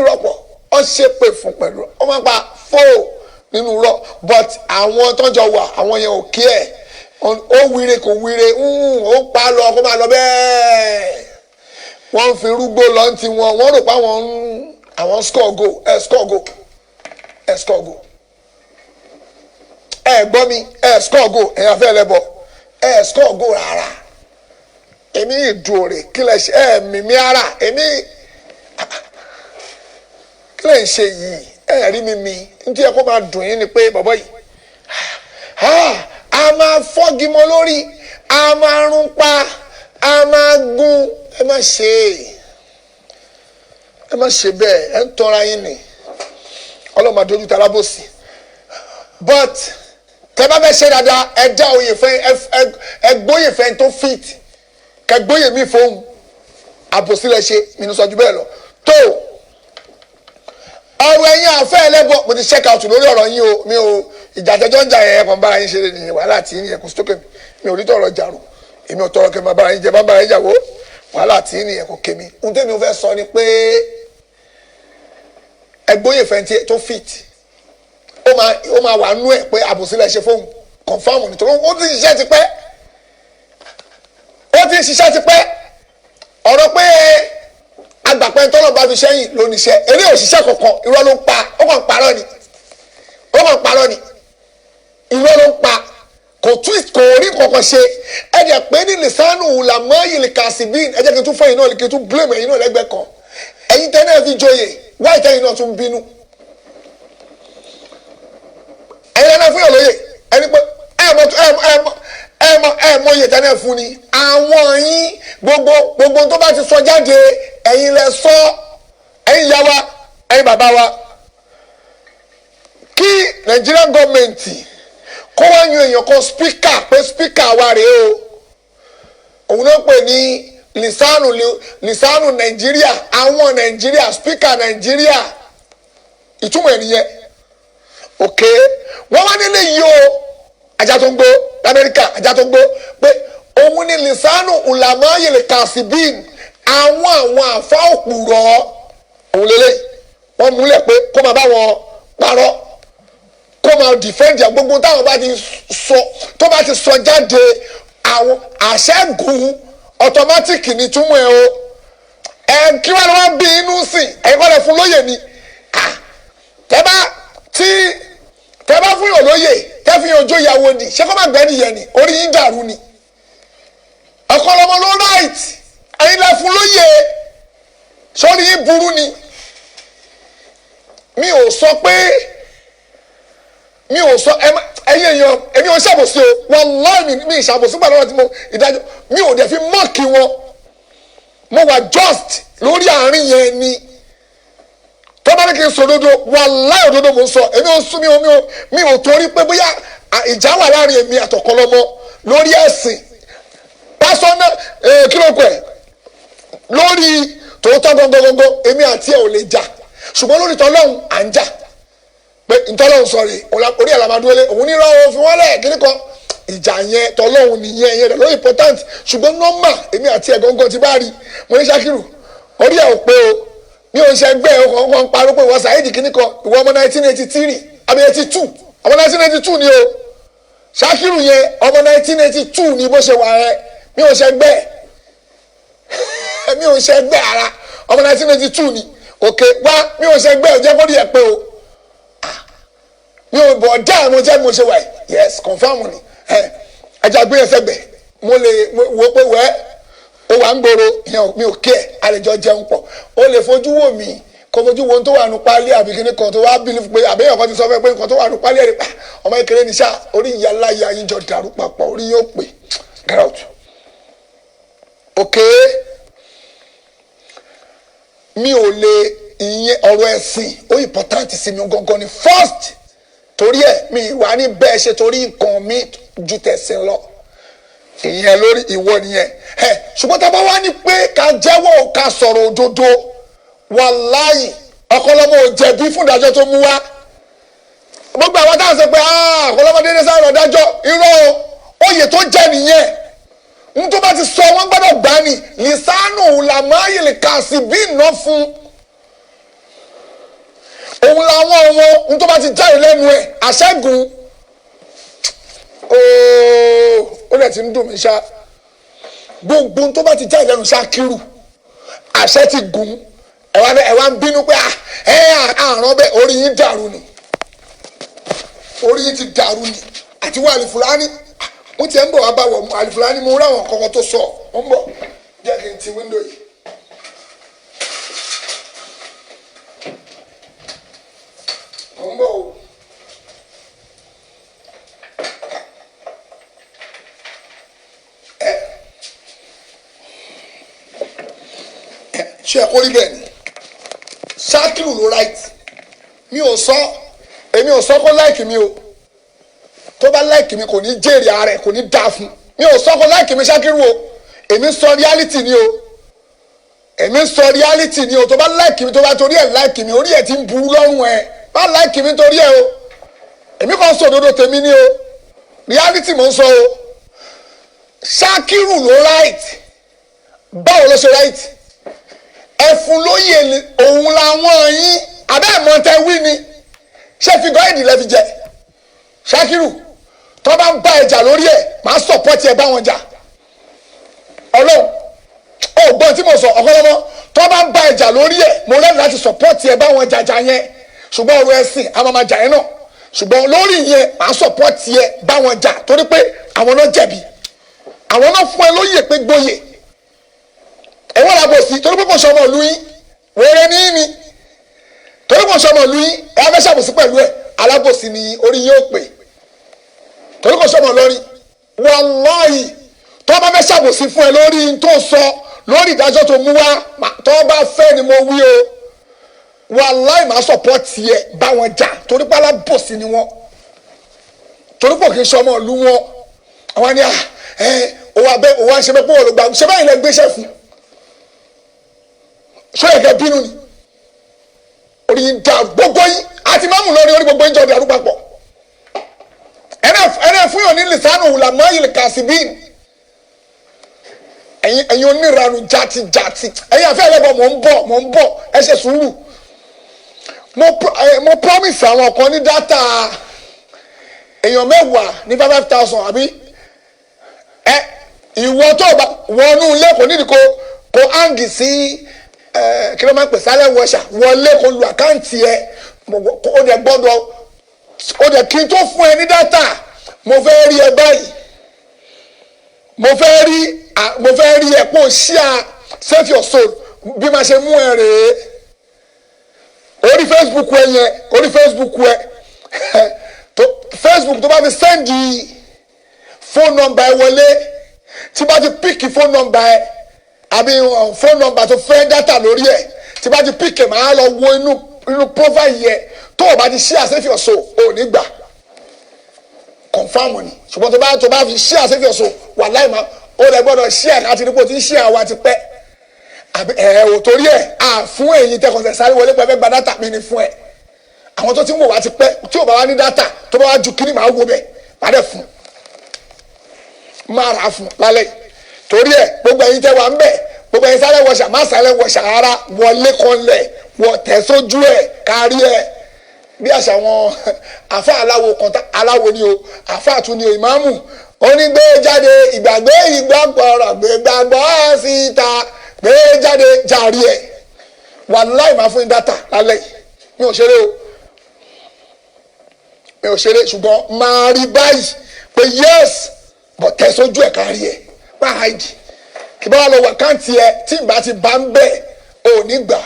S1: Rọ́pọ̀ ọ ṣépè fún pẹ̀lú ọ máa pa fóò nínú rọ, but àwọn tọ́jọ́ wà, àwọn yẹn ò kí ẹ̀. Ó wíire kò wíire, ó pa lọ, kó máa lọ bẹ́ẹ̀. Wọ́n ń fi rúgbó lọ ní tiwọn. Wọ́n rò pé àwọn score goal. Ẹ̀ score goal, ẹ̀ score goal. Ẹ gbọ́ mi, ẹ score goal. Ẹ̀yin afẹ́ lẹ́bọ̀, ẹ score goal rárá. Èmi ìdúró, kí lẹ ṣe? Ẹ mímí ara èmi, kí lẹ ń ṣe yìí? Ẹ rí mi nítorí ẹ kó máa dùn yín ni pé bàbá yìí, a máa fọ́gi mọ́ lórí, a máa rún pa, a máa gún. Ẹ má ṣe, ẹ má ṣe bẹ́ẹ̀. Ẹ ń tọ́ra yín ni. Ọlọ́mọ àdójú tara bò sí. But tẹ bá fẹ́ ṣe dáadáa, ẹ dá oyè fẹ́, ẹ gbóyè fẹ́ tó fit, kẹ gbóyè mi fóun. Àbòsílẹ̀ ṣe mi ní sọ́jú bẹ́ẹ̀ lọ. Tó ọ̀rọ̀ ẹ̀yin àfẹ́ ẹlẹ́bọ̀, mo ti check out lórí ọ̀rọ̀ yín o. Mi ò ìjà tẹjọ́ ń jà yẹn, kàn bára yín ṣeré nìyẹn. Wàhálà tí yín yẹn kò sókè mi. Mi ò rí tọ̀rọ̀ jàrò. Èmi ò tọrọ kí n máa bára yín jẹ, bá bára yín jà wó. Wàhálà tí yín nìyẹn, kò kémi. Ohun tẹ́mi ò fẹ́ sọ ni pé ẹgbóyè fẹ́ tó fit, ó máa wà nú ẹ̀ pé àbòsílẹ̀ ṣe fóun, confirm, nítorí ó ti ṣiṣẹ́ tipẹ́, ó ti ṣiṣẹ́ tipẹ́. Ọ̀rọ̀ pé agbàpẹ́ tọ́lọ̀ bá fi sẹ́yìn ló níṣẹ́, eré òṣìṣẹ́ kankan, irọ́ ló ń pa. Ó kàn ń parọ́ ni, ó kàn ń parọ́ ni, irọ́ ló ń pa. Kò twist, kò rí kankan ṣe. Ẹ jẹ́ pé ní lisanu lamọ́yìlì kasibin. Ẹ jẹ́ kí n tún fún ẹ̀yin náà, kí n tún blame ẹ̀yin náà lẹ́gbẹ̀ẹ́ kan. Ẹ̀yin tẹ́ náà fi joyè wáyé, tẹ́yin náà tún bínú. Ẹ̀yin lẹ́nu fún yàn lóye ẹni pé ẹ mọ ẹ mọ ẹ mọ ẹ mọ iye tẹ́lẹ̀ fún ni àwọn yín gbogbo gbogbo tó bá ti sọ jáde ẹ̀yin lẹ sọ. Ẹ̀yin ìyá wa, ẹ̀yin bàbá wa, kí Nigerian gọ́ọ̀mẹ̀ntì kó wá yan èèyàn kan speaker pé speaker wa rèé o, òun ló pè ní lisanu lisanu Nàìjíríà, àwọn Nàìjíríà, speaker Nàìjíríà, ìtumọ̀ ẹ̀ nìyẹn. Ok, wọ́n wá nílé yìí o, ajá tó ń gbó lamẹ́ríkà, ajá tó ń gbó pé òun ni lisanu ulamayele kasibin, àwọn àfa òpùrọ̀ òun lélẹ̀ wọ́n múlẹ̀ pé kó máa bá wọn parọ́, kó máa dìfẹ́ǹdì gbogbo táwọn bá ti sọ, tó bá ti sọ jáde àwọn àṣẹ́gun automatic ní túmọ̀ ẹ o. Ẹ kí wọ́n lọ́wọ́ bí inú sìn ẹ kọ́ lẹ fún lóye ni. Tẹ́ bá tí tẹ́ bá fún yàn lóye, tẹ́ fi yàn jó ìyàwó ni, ṣé kó má gbẹ́ nìyẹn ni? Orí yín dàrú ni. Ọ̀kọ́lọ́mọ ló right, ẹ̀yin lẹ fún lóye, sórí yín burú ni. Mi ò sọ pé mi ò sọ ẹ̀yin èèyàn, èmi ò ṣàbòsí o, wallahi mi ìṣàbòsí gbàdúrà lọ́wọ́ tí mo ìdájọ́ mi ò dẹ̀ fi mọ́ọ̀kì wọn. Mo wà just lórí àárín yẹn ni. Tó bá ní kí n sọ òdodo, wallahi òdodo mò ń sọ. Èmi ò sún mi ò torí pé bóyá ìjà wà láàrin èmi àtọ̀kọ́lọ́mọ lórí ẹ̀sìn pásọ́nà kí ló kọ ẹ̀ lórí tòótọ́ gangan, èmi àti ẹ̀ ò lè jà, ṣùgbọ́n lórí tọ́lọ́hún à ń jà pé ntọ́lọ́hún sọ̀rọ̀ orí àlàmàdúró òun ní rọ́ọ̀ fún wọn lẹ̀ kíní kan ìjà yẹn tọ́lọ́hún nìyẹn, yẹn ló important. Ṣùgbọ́n nọ́mà èmi àti ẹ̀ gangan ti bá rí mo ní Ṣakiru orí ẹ̀ ò pé o, mi ò ń ṣe ẹgbẹ́ ẹ̀ ọkàn ń parọ́ pé ìwọ Saheed kíní kan, ìwọ ọmọ 1983 àbí 82, ọmọ 1982 ni o Ṣakiru yẹn, ọmọ 1982 ni bó ṣe wà ẹ. Mi ò ṣe ẹgbẹ́, mi ò ṣe ẹgbẹ́ ara, ọmọ 1982 ni òkè wá, mi ò ṣe ẹgbẹ́ ò jẹ́ kó rí ẹ pé o mi ò bọ̀ dá mo jẹ́ mo ṣe wà yìí. Yes, confam ni ẹ ẹja gbé yẹn sẹ́gbẹ̀. Mo lè wo pé wẹ́ o wà ń gbòòrò ìyẹn, mi ò kí ẹ̀, àlejò jẹun pọ̀, o lè fojú wò mí kó fojú wo ohun tó wà nù pálí àbí kíní kan tó wá bílíf pé àbẹ́yẹ̀ kan ti sọ fẹ́ pé nǹkan tó wà nù pálí ẹ̀ rí pa ọmọ kékeré ní sá orí ìyá láyà yín jọ dàrú papọ̀, orí yóò pè get out. Ok, mi ò lè ìyẹn ọ̀rọ̀ ẹ̀sìn ó important sí mi gangan ni first, torí ẹ̀ mi wà ní bẹ́ẹ̀ ṣe torí nǹkan mi ju tẹ̀sìn lọ, ìyẹn lórí ìwọ nìyẹn ẹ. Ṣùgbọ́n tá a bá wá ní pé ká jẹ́wọ́ ká sọ̀rọ̀ òdodo, wàláyì ọ̀kọ́lọ́mọ ò jẹ̀bi fún ìdájọ́ tó mú wá. Gbogbo àwọn táwọn sọ pé ọ̀kọ́lọ́mọ dédé sáré ọ̀dájọ́ irọ́ o, oyè tó jẹ́ nìyẹn, n tó bá ti sọ wọ́n gbọ́dọ̀ gbá ni lisanu làmáyìlì kàsí bí iná fún òun làwọn ọmọ n tó bá ti jáde lẹ́nu ẹ̀ àṣẹ́gun ooo, ó dẹ̀ ti ń dùn mí ṣá. Gbogbo n tó bá ti jáde lẹ́nu Ṣakiru àṣẹ ti gùn, ẹ wá ń bínú pé ẹ àrùn bẹ́ẹ̀, orí yín dàrú ni, orí yín ti dàrú ni. Àti wọ́n àlìfúlání mo tiẹ̀ ń bọ̀ wá bá wọ̀ àlìfúlání, mo ráwọn kankan tó sọ, mo ń bọ̀, jẹ́ kí n ti wíńdò yìí. Mo ń bọ̀ o. Ṣé ẹ kó rí bẹ́ẹ̀ ni? Ṣakiru ló right, mi ò sọ, èmi ò sọ kó láìkì mi o, tó bá láìkì mi kò ní jèrè ara ẹ̀, kò ní dáa fún mi. Ò sọ kó láìkì mi Ṣakiru o, èmi sọ reality ni o, èmi sọ reality ni o. Tó bá láìkì mi, tó bá torí ẹ̀ láìkì mi, orí ẹ̀ ti ń burú lọ́rùn ẹ̀, bá láìkì mi torí ẹ̀ o, èmi kàn sọ òdodo tèmi ni o, reality mò ń sọ o. Ṣakiru ló right, báwo ló ṣe right? Ẹfun lóye òun làwọn yín abẹ́ ẹ̀mọ́tẹ́ wí ni, ṣé fi gọ́ìdì lẹ́ fi jẹ Ṣakiru? Tó bá ń bá ẹjà lórí ẹ̀ máa sọ̀pọ̀tì ẹ̀ bá wọn jà. Ọlọ́run ó gbọ́n tí mo sọ ọ̀kọ́lọ́mọ́, tó bá ń bá ẹjà lórí ẹ̀ mo rẹ́ni láti sọ̀pọ̀tì ẹ̀ bá wọn jàjà yẹn, ṣùgbọ́n ọ̀rọ̀ ẹ̀sìn a máa ma jà yẹn náà, ṣùgbọ́n lórí yẹn máa sọ̀pọ̀tì ẹ̀ bá wọn jà torí pé àwọn náà jẹ̀bi, àwọn náà fún ẹ lóye pé gboyè ẹ̀wọ́n làbọ̀ sí torí pé kò sọmọ ìlú yín, wẹ́rẹ́ ní ní torí kò sọmọ ìlú yín, ẹ̀ á fẹ́ ṣàbòsí pẹ̀lú ẹ̀. Alábòsí ni orí yóò pè torí kò sọmọ lórí. Wàláhì, tó bá fẹ́ ṣàbòsí fún ẹ lórí n tó sọ, lórí ìdájọ́ tó mú wá, tó bá fẹ́ ni mo wí o, wàláhì, máa support ẹ, bá wọn jà, torí pé alábòsí ni wọ́n, torí pò kì í sọmọ ìlú wọn. Àwọn ni ẹ òwò abẹ òwò àṣẹ bẹ pé wọn ló gbà ṣẹ báyìí lẹ gbéṣẹ́ fún. Ṣé ẹ̀kẹ́ bínú ni orí yín dá gbogbo yín àti máàmù lórí orí gbogbo yín jọ dàrú papọ̀. Ẹnẹ fún yàn ní lisanu wùlàmọ́ yìí kàṣíbìn. Ẹ̀yin oníranu játijàti, ẹ̀yin àfẹ́ ẹlẹ́bọ̀, mò ń bọ̀, mò ń bọ̀, ẹ ṣe sùúrù. Mo promise àwọn kan ní data èèyàn 10 ní 5,000, àbí ẹ ìwọ tó bá wọnú ilé kò nídìí kó hang sí ẹ, kí ló máa ń pè, sálẹ̀ wọṣà wọlé, kó lu account ẹ. Ó dẹ̀ gbọ́dọ̀, ó dẹ̀ kí n tó fún ẹ ní data, mo fẹ́ rí ẹ báyìí, mo fẹ́ rí ẹ kó ṣíà save your soul. Bí máa ṣe mú ẹ rèé, orí Facebook ẹ yẹn, orí Facebook ẹ tó Facebook tó bá fi send phone number ẹ wọlé, tí bá ti pick phone number ẹ àbí phone number tó fẹ́ data lórí ẹ, tí bá ti pick ẹ, máa lọ wo inú profile yẹ. Tó o bá ti share save your soul, o ò ní gbà, confirm ni. Ṣùgbọ́n tó bá fi share save your soul, wàláì máa ó lè gbọ́dọ̀ share àti nípò tí ń share wa ti pẹ́ àbí ẹ ò torí ẹ à fún èyí tẹkọ̀sẹ̀ sáré wọlé pẹ́ fẹ́ gba data mi ni fún ẹ. Àwọn tó ti ń wò wá ti pẹ́, tí ò bá wá ní data, tó bá wá ju kíní, máa wo bẹ́ẹ̀, má dẹ̀ fún, máa rà á fún lálẹ́ yìí. Torí ẹ gbogbo ẹ̀yin tẹ́ wà ń bẹ̀, gbogbo ẹ̀yin sáré wọṣà, má sáré wọṣà rárá, wọlé kanlẹ̀, wọ tẹ̀ sójú ẹ̀, kárí ẹ̀ bí àṣà wọn àfa aláwo kan aláwo ni o, àfa àtún ni o, ìmáàmù onígbé jáde ìgbàgbé ìgbàgbọ́rọ̀ gbé gbàgbọ́ síta, gbé jáde jàrí ẹ̀. Wàláì, máa fún yín data lálẹ́ yìí. Mi ò ṣeré o, mi ò ṣeré, ṣùgbọ́n máa rí báyìí pé yes, but tẹ̀ sójú ẹ̀, kárí ẹ̀, má hide. Kí bá wà lọ wọ account ẹ, tí n bá ti bá ń bẹ̀, ò ní gbà,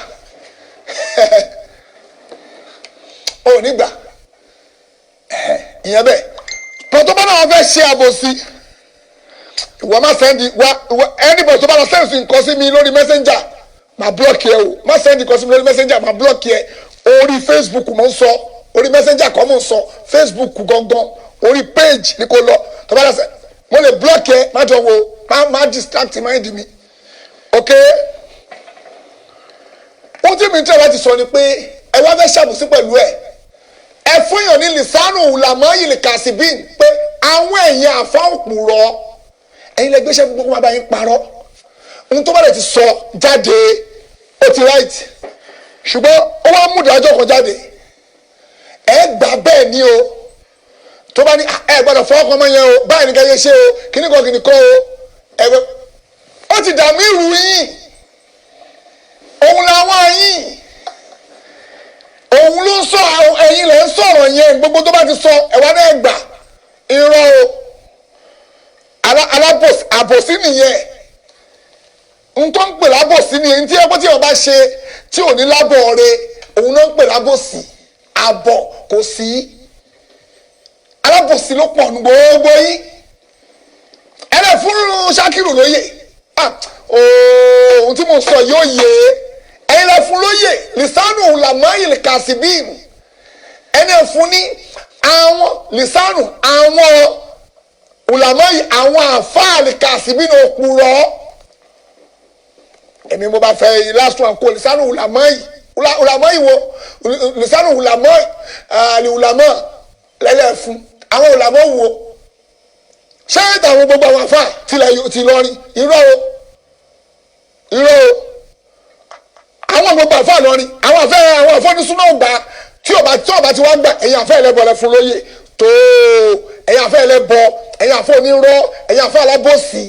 S1: ò ní gbà. Ìyẹn bẹ́ẹ̀. Pọ̀ tó bá náà fẹ́ ṣe àbòsí, ìwọ má send wá. Ìwọ anybody tó bá lọ send nǹkan sí mi lórí Messenger, máa block ẹ o. Má send nǹkan sí mi lórí Messenger, máa block ẹ. Orí Facebook mo ń sọ, orí Messenger kọ́ mo ń sọ, Facebook gangan, orí page ni kò lọ. Tó bá lọ send, mo lè block ẹ. Má jọ wo, má distract mind mi, ok? Ohun tí mi ń tẹ́ láti sọ ni pé ẹ wá fẹ́ ṣàbòsí pẹ̀lú ẹ, ẹ fún yàn ní lisanu wùlàmọ́ kàṣíbìn pé àwọn èèyàn àfa òpùrọ̀, ẹ̀yin lẹ gbéṣẹ́ gbogbo wọn bá yín parọ́. Ohun tó bá lè ti sọ jáde, ó ti right, ṣùgbọ́n ó wá mú ìdájọ́ kan jáde, ẹ gbà bẹ́ẹ̀ ni o. Tó bá ní ẹ gbọ́dọ̀ fọwọ́ kan mọ́ yẹn o, báyìí ní ká yẹ ṣe o, kíní kan kíní kan o, ẹ gbọ́ ó ti dààmú ìrù yín, òun làwọn yín, òun ló ń sọ, ẹ̀yin lẹ ń sọ̀rọ̀ yẹn. Gbogbo tó bá ti sọ, ẹ̀wá náà gbà. Irọ́ o, alábòsí, àbòsí nìyẹn. N tó ń pè lábòsí nìyẹn. Tí ẹgbẹ́ tí wọ́n bá ṣe tí ò ní lábọ̀ re, òun ló ń pè lábòsí. Àbọ̀ kò sí, alábòsí ló pọ̀ nù gbogbo yín. Ẹlẹ́ fún Ṣakiru lóye. Ohun tí mo sọ yóò yé ẹ̀yin. Lẹ fún lóye lisanu lamail kasibin. Ẹni ẹ fún ní àwọn lisanu àwọn ulamayi, àwọn àfáàlì kasibin òpùrọ̀. Èmi mo bá fẹ́ last one kó lisanu ulamayi, ulamayi wo lisanu ulamayi àlì ulamọ lẹ́lẹ́ fún àwọn ulamọ wo? Ṣé ìtàwọn gbogbo àwọn àfáà tilẹ̀ ti lọrin? Irọ́ o, irọ́ o. Àwọn gbogbo àfáà lọrin, àwọn àfẹ́, àwọn àfọ́nisúná gbà. Tí ò bá ti wá gbà, ẹ̀yin àfẹ́ ẹlẹ́bọ lẹ fún lóye tó, ẹ̀yin àfẹ́ ẹlẹ́bọ, ẹ̀yin àfẹ́ onírọ́, ẹ̀yin àfẹ́ alábòsí,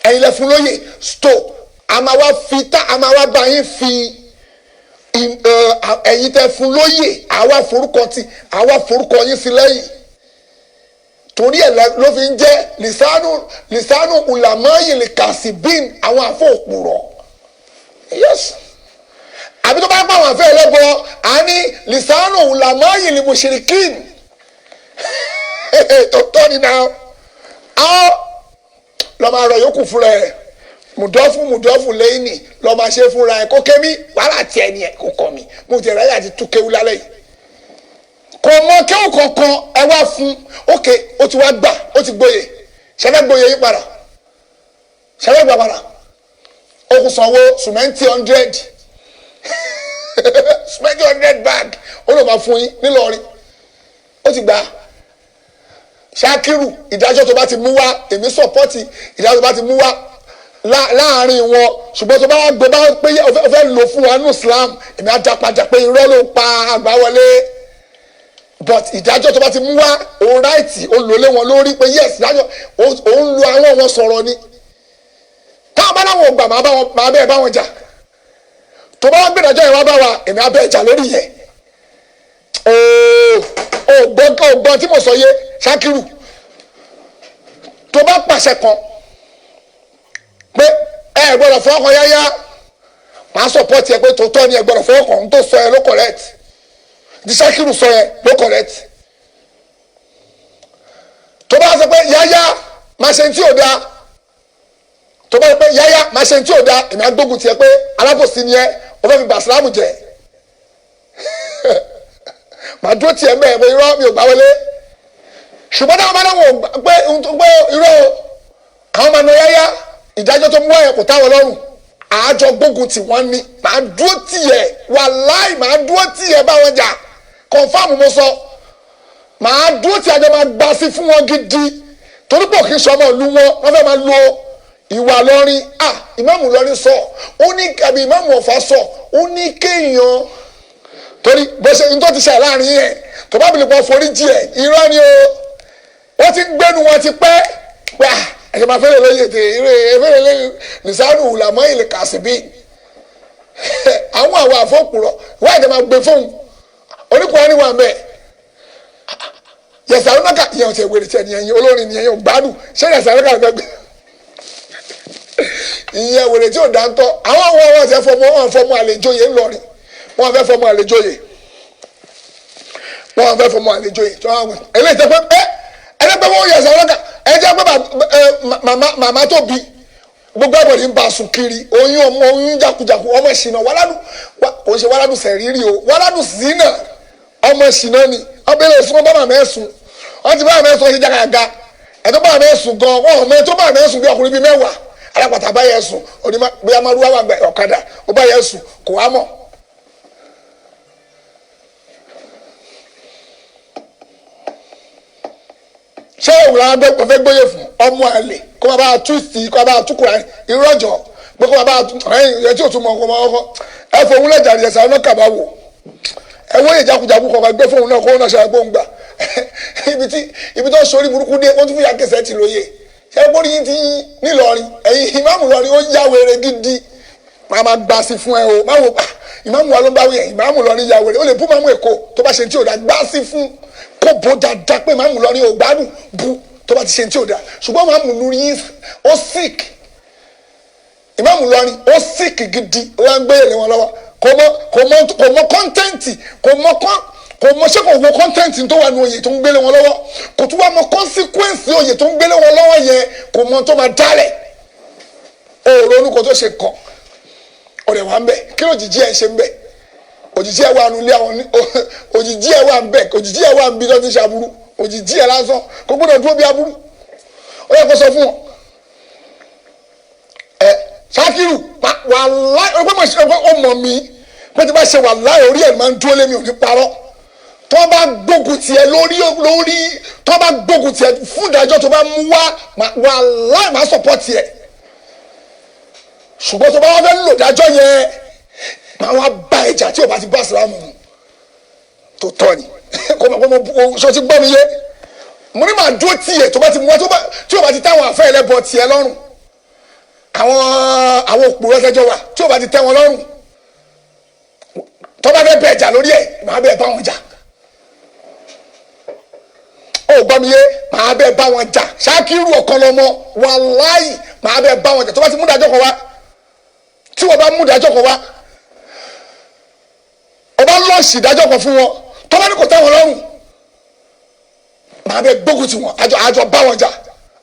S1: ẹ̀yin lẹ fún lóye tó. A máa wá fi tá a máa wá bá yín fi ẹ̀yin tẹ fún lóye, àwa forúkọ tí àwa forúkọ yín sí lẹ́yìn. Torí ẹ̀ ló fi ń jẹ́ lisanu ulamayi likasibin, àwọn àfọ òpùrọ̀. Yes. Àbí tó bá pa àwọn àfẹ́ ẹlẹ́bọ, à ní lisanu ulamayi li mushrikin. Tó tọ́ ni náà. Àwọn lọ́ máa rọ yòókù fúnra ẹ̀. Mùdọ́fù mùdọ́fù lẹ́yìnì lọ́ máa ṣe fúnra ẹ̀ kó kémi wàhálà tiẹ̀ ni ẹ̀ kò kọ̀ mí. Mo ti ráyà ti tú kéwú lálẹ́ yìí. Kò mọ kéwù kankan ẹ wá fún. Ókè, ó ti wá gbà, ó ti gboyè. Ṣẹlẹ̀ gboyè yí padà. Ṣẹlẹ̀ gbà padà. Ó kù sanwó sùmẹ́ntì 100. Sùmẹ́ntì 100 bag. Ó lọ máa fún yín nílọrin. Ó ti gbà á. Ṣakiru, ìdájọ́ tó bá ti mú wá, èmi sọ̀pọ́tì ìdájọ́ tó bá ti mú wá láàrin wọn. Ṣùgbọ́n tó bá gbé bá pé ó fẹ́ lò fún wa ní Islam, èmi á dá padà pé irọ́ ló pa àgbà wọlé. But ìdájọ́ tó bá ti mú wá, òun ráìtì, ó lò lé wọn lórí pé yes, ìdájọ́ òun lo àwọn wọn sọ̀rọ̀ ni. Táwọn bá láwọn ò gbà, máa bẹ́ẹ̀ bá wọn jà. Tó bá wọn gbé ìdájọ́ yẹn wá bá wa, èmi á bẹ́ẹ̀ jà lórí yẹn. Ògbọ́n tí mo sọ yé Ṣakiru, tó bá pàṣẹ kan pé ẹ gbọ́dọ̀ fọwọ́ kan yáyá, màá sọpọ́tì ẹ pé tòótọ́ ni ẹ gbọ́dọ̀ fọwọ́ kan, tó sọ ẹ ló correct. Di Ṣakiru sọ ẹ ló correct. Tó bá sọ pé yáyá máa ṣe tí ò da, tó bá sọ pé yáyá máa ṣe tí ò da, èmi á gbógun tiẹ̀ pé alábòsí ni ẹ, o fẹ́ fi bàsílámù jẹ. Màá dúró tiẹ̀ mẹ́ẹ̀ pé irọ́ mi ò gbà wọlé. Ṣùgbọ́n táwọn bá dáwọn pé irọ́ àwọn máa na yáyá, ìdájọ́ tó mú wáyà kò táwọn lọ́rùn, àájọ gbógun tí wọ́n ní. Màá dúró tiẹ̀, wàláì màá dúró tiẹ̀ báwọn jà. Kọ̀nfàmù mo sọ, màá dúró tí àjọ máa gbà sí fún wọn gidi. Torí pọ̀ kí n sọ ọmọ ìlú wọn, wọ́n fẹ́ máa lo ìwà lọ́rin. Ah, ìmáàmù lọ́rin sọ, ó ní àbí ìmáàmù Ọ̀fà sọ, ó ní kéèyàn torí bó ṣe ń tó ti ṣe láàrin yẹn tó bá bìlì pọ̀ foríjì ẹ̀, irọ́ ni o. Wọ́n ti gbẹ́nu wọn ti pẹ́ pé ẹ̀ṣẹ̀ máa fẹ́rẹ̀ lóye tè eré fẹ́rẹ̀ lóye nìsánù làmọ́ ìlẹ̀ kàṣíbí. Àwọn àfọkùrọ̀ wọ́n àjẹ́ máa gbé fóun oníkùnrin ni wọ́n mẹ́ yẹ̀sàrúnàkà ìyẹn ọ̀tẹ̀ wèrè tiẹ̀ nìyẹn olórin nìyẹn yóò gbádùn ṣé yẹ̀sàrúnàkà fẹ́ gbé ìyẹn wèrè tí ò dáńtọ́. Àwọn àwọn ọ̀tẹ̀ fọmọ wọn fọmọ àlejòyè ńlọrin, wọn fẹ́ fọmọ àlejòyè, wọn fẹ́ fọmọ àlejòyè. Eléyìí tẹ pé ẹ ẹlẹgbẹ́ wọn yẹ̀sàrúnàkà ẹ jẹ́ pé màmá tó bí gbogbo àbọ̀dé ń bá sùn kiri oyún ọmọ oyún jákujàku ọmọ ìṣìnà wàládùn kò ń ṣe wàládùn sẹ̀rírì o, wàládùn zina ọmọ ìṣìnà ni. Ọbẹ̀rẹ̀ sún bá màmá ẹ̀ sùn, wọ́n ti bá màmá ẹ̀ sùn, wọ́n ti jákàga ẹ̀tọ́ bá màmá ẹ̀ sùn gan, wọ́n ọmọ ẹ̀ tó bá màmá ẹ̀ sùn bí ọkùnrin bíi mẹ́wàá alápàtà bá yẹ sùn onímọ̀ bóyá maruwa wà gbẹ ọ̀kadà ó bá yẹ sùn kò wá mọ̀. Ṣé òun làwọn fẹ́ gbóyè fún ọmọ àlè kó máa bá a tú sí, kó máa bá a tú kura irọ́jọ́ pé kó máa bá a tú ẹ̀yìn ẹ̀ tí ò tún mọ ọkọ ọkọ ẹ fòun lẹ́jà rẹ̀ sàrán náà kàbá wò ẹ wọ́n yẹ jakujaku kọ̀ọ̀kan gbé fóun náà kó náà ṣe àgbóǹgbà ibi tó sori burúkú dé wọ́n tún fi yàgẹ̀sẹ̀ ti lóye ṣé bórí yín ti yín nílọrin ẹ̀yin ìmáàmù lọrin ó yá wèrè gidi máa ma gbà sí fún ẹ o máa wò pa ìmáàmù wa ló ń bá wí ẹ ìmáàmù lọrin yá wèrè ó lè bú máàmù Èkó tó bá ṣe tí ò dá gbà sí fún kó bó dáadáa pé ìmáàmù lọrin ò gbádùn bú tó bá ti ṣe tí ò dá. Ṣùgbọ́n ìmáàmù lórí ó sick, ìmáàmù lọrin ó sick gidi ó wá ń gbé èrè wọn lọ́wọ́ kò mọ kọ́ńtẹ́ǹtì kò mọ ṣé kò wo kọ́ńtẹ́ǹtì tó wà ní oyè tó ń gbélé wọn lọ́wọ́, kò tún wá mọ kọ́nsíkwẹ́ǹsì oyè tó ń gbélé wọn lọ́wọ́ yẹn, kò mọ tó máa dálẹ̀. Òòrùn orúkọ tó ṣe kàn ọ̀rẹ́ wa ń bẹ̀ kí ló jìjì ẹ̀ ṣe ń bẹ̀ òjìji ẹ̀ wà nulẹ̀ àwọn òjìji ẹ̀ wà ń bẹ̀ òjìji ẹ̀ wà ń bí tó ti ṣe aburú òjìji ẹ̀ lásán kò gbọ́dọ̀ dúró bí aburú ó yẹ kó sọ fún wọn. Ẹ Ṣakiru wàláì ọgbẹ́ mọ̀ mí pé tí bá ṣe wàláì orí ẹ̀ máa ń dúró lémi ò ní parọ́. Tó bá gbógun tiẹ̀ lórí tó bá gbógun tiẹ̀ fún ìdájọ́ tó bá mú wá wàláì máa sọ̀pọ̀ tiẹ̀. Ṣùgbọ́n tó bá wá fẹ́ lò dájọ́ yẹn máa wá bá ìjà tí o bá ti bá ìsìlámù mu tó tọ́ ni kò mọ̀ pé mo ṣọ ti gbọ́ mi yé mo ní màá dúró tiẹ̀ tó bá ti mú wá tí o bá ti táwọn àfẹ́ ẹlẹ́bọ tiẹ̀ lọ́rùn àwọn òpùrọ́ tẹ́jọ́ wà tí o bá ti tẹ́ wọn lọ́rùn tó bá fẹ́ bẹ̀ jà lórí ẹ̀ màá bẹ̀ bá wọn jà. Ó gbọ́ mi yé màá bẹ̀ bá wọn jà. Ṣakiru ọ̀kan lọ́mọ wàláì màá bẹ̀ bá wọn jà tó bá ti mú dájọ́ kan wá tí wọ́n bá mú dájọ́ kan wá Ọba lọ́ọ̀ṣì ìdájọ́ kan fún wọn tó bá ní kò tẹ́ wọn lọ́rùn, màá bẹ gbógun ti wọn, àjọ bá wọn jà,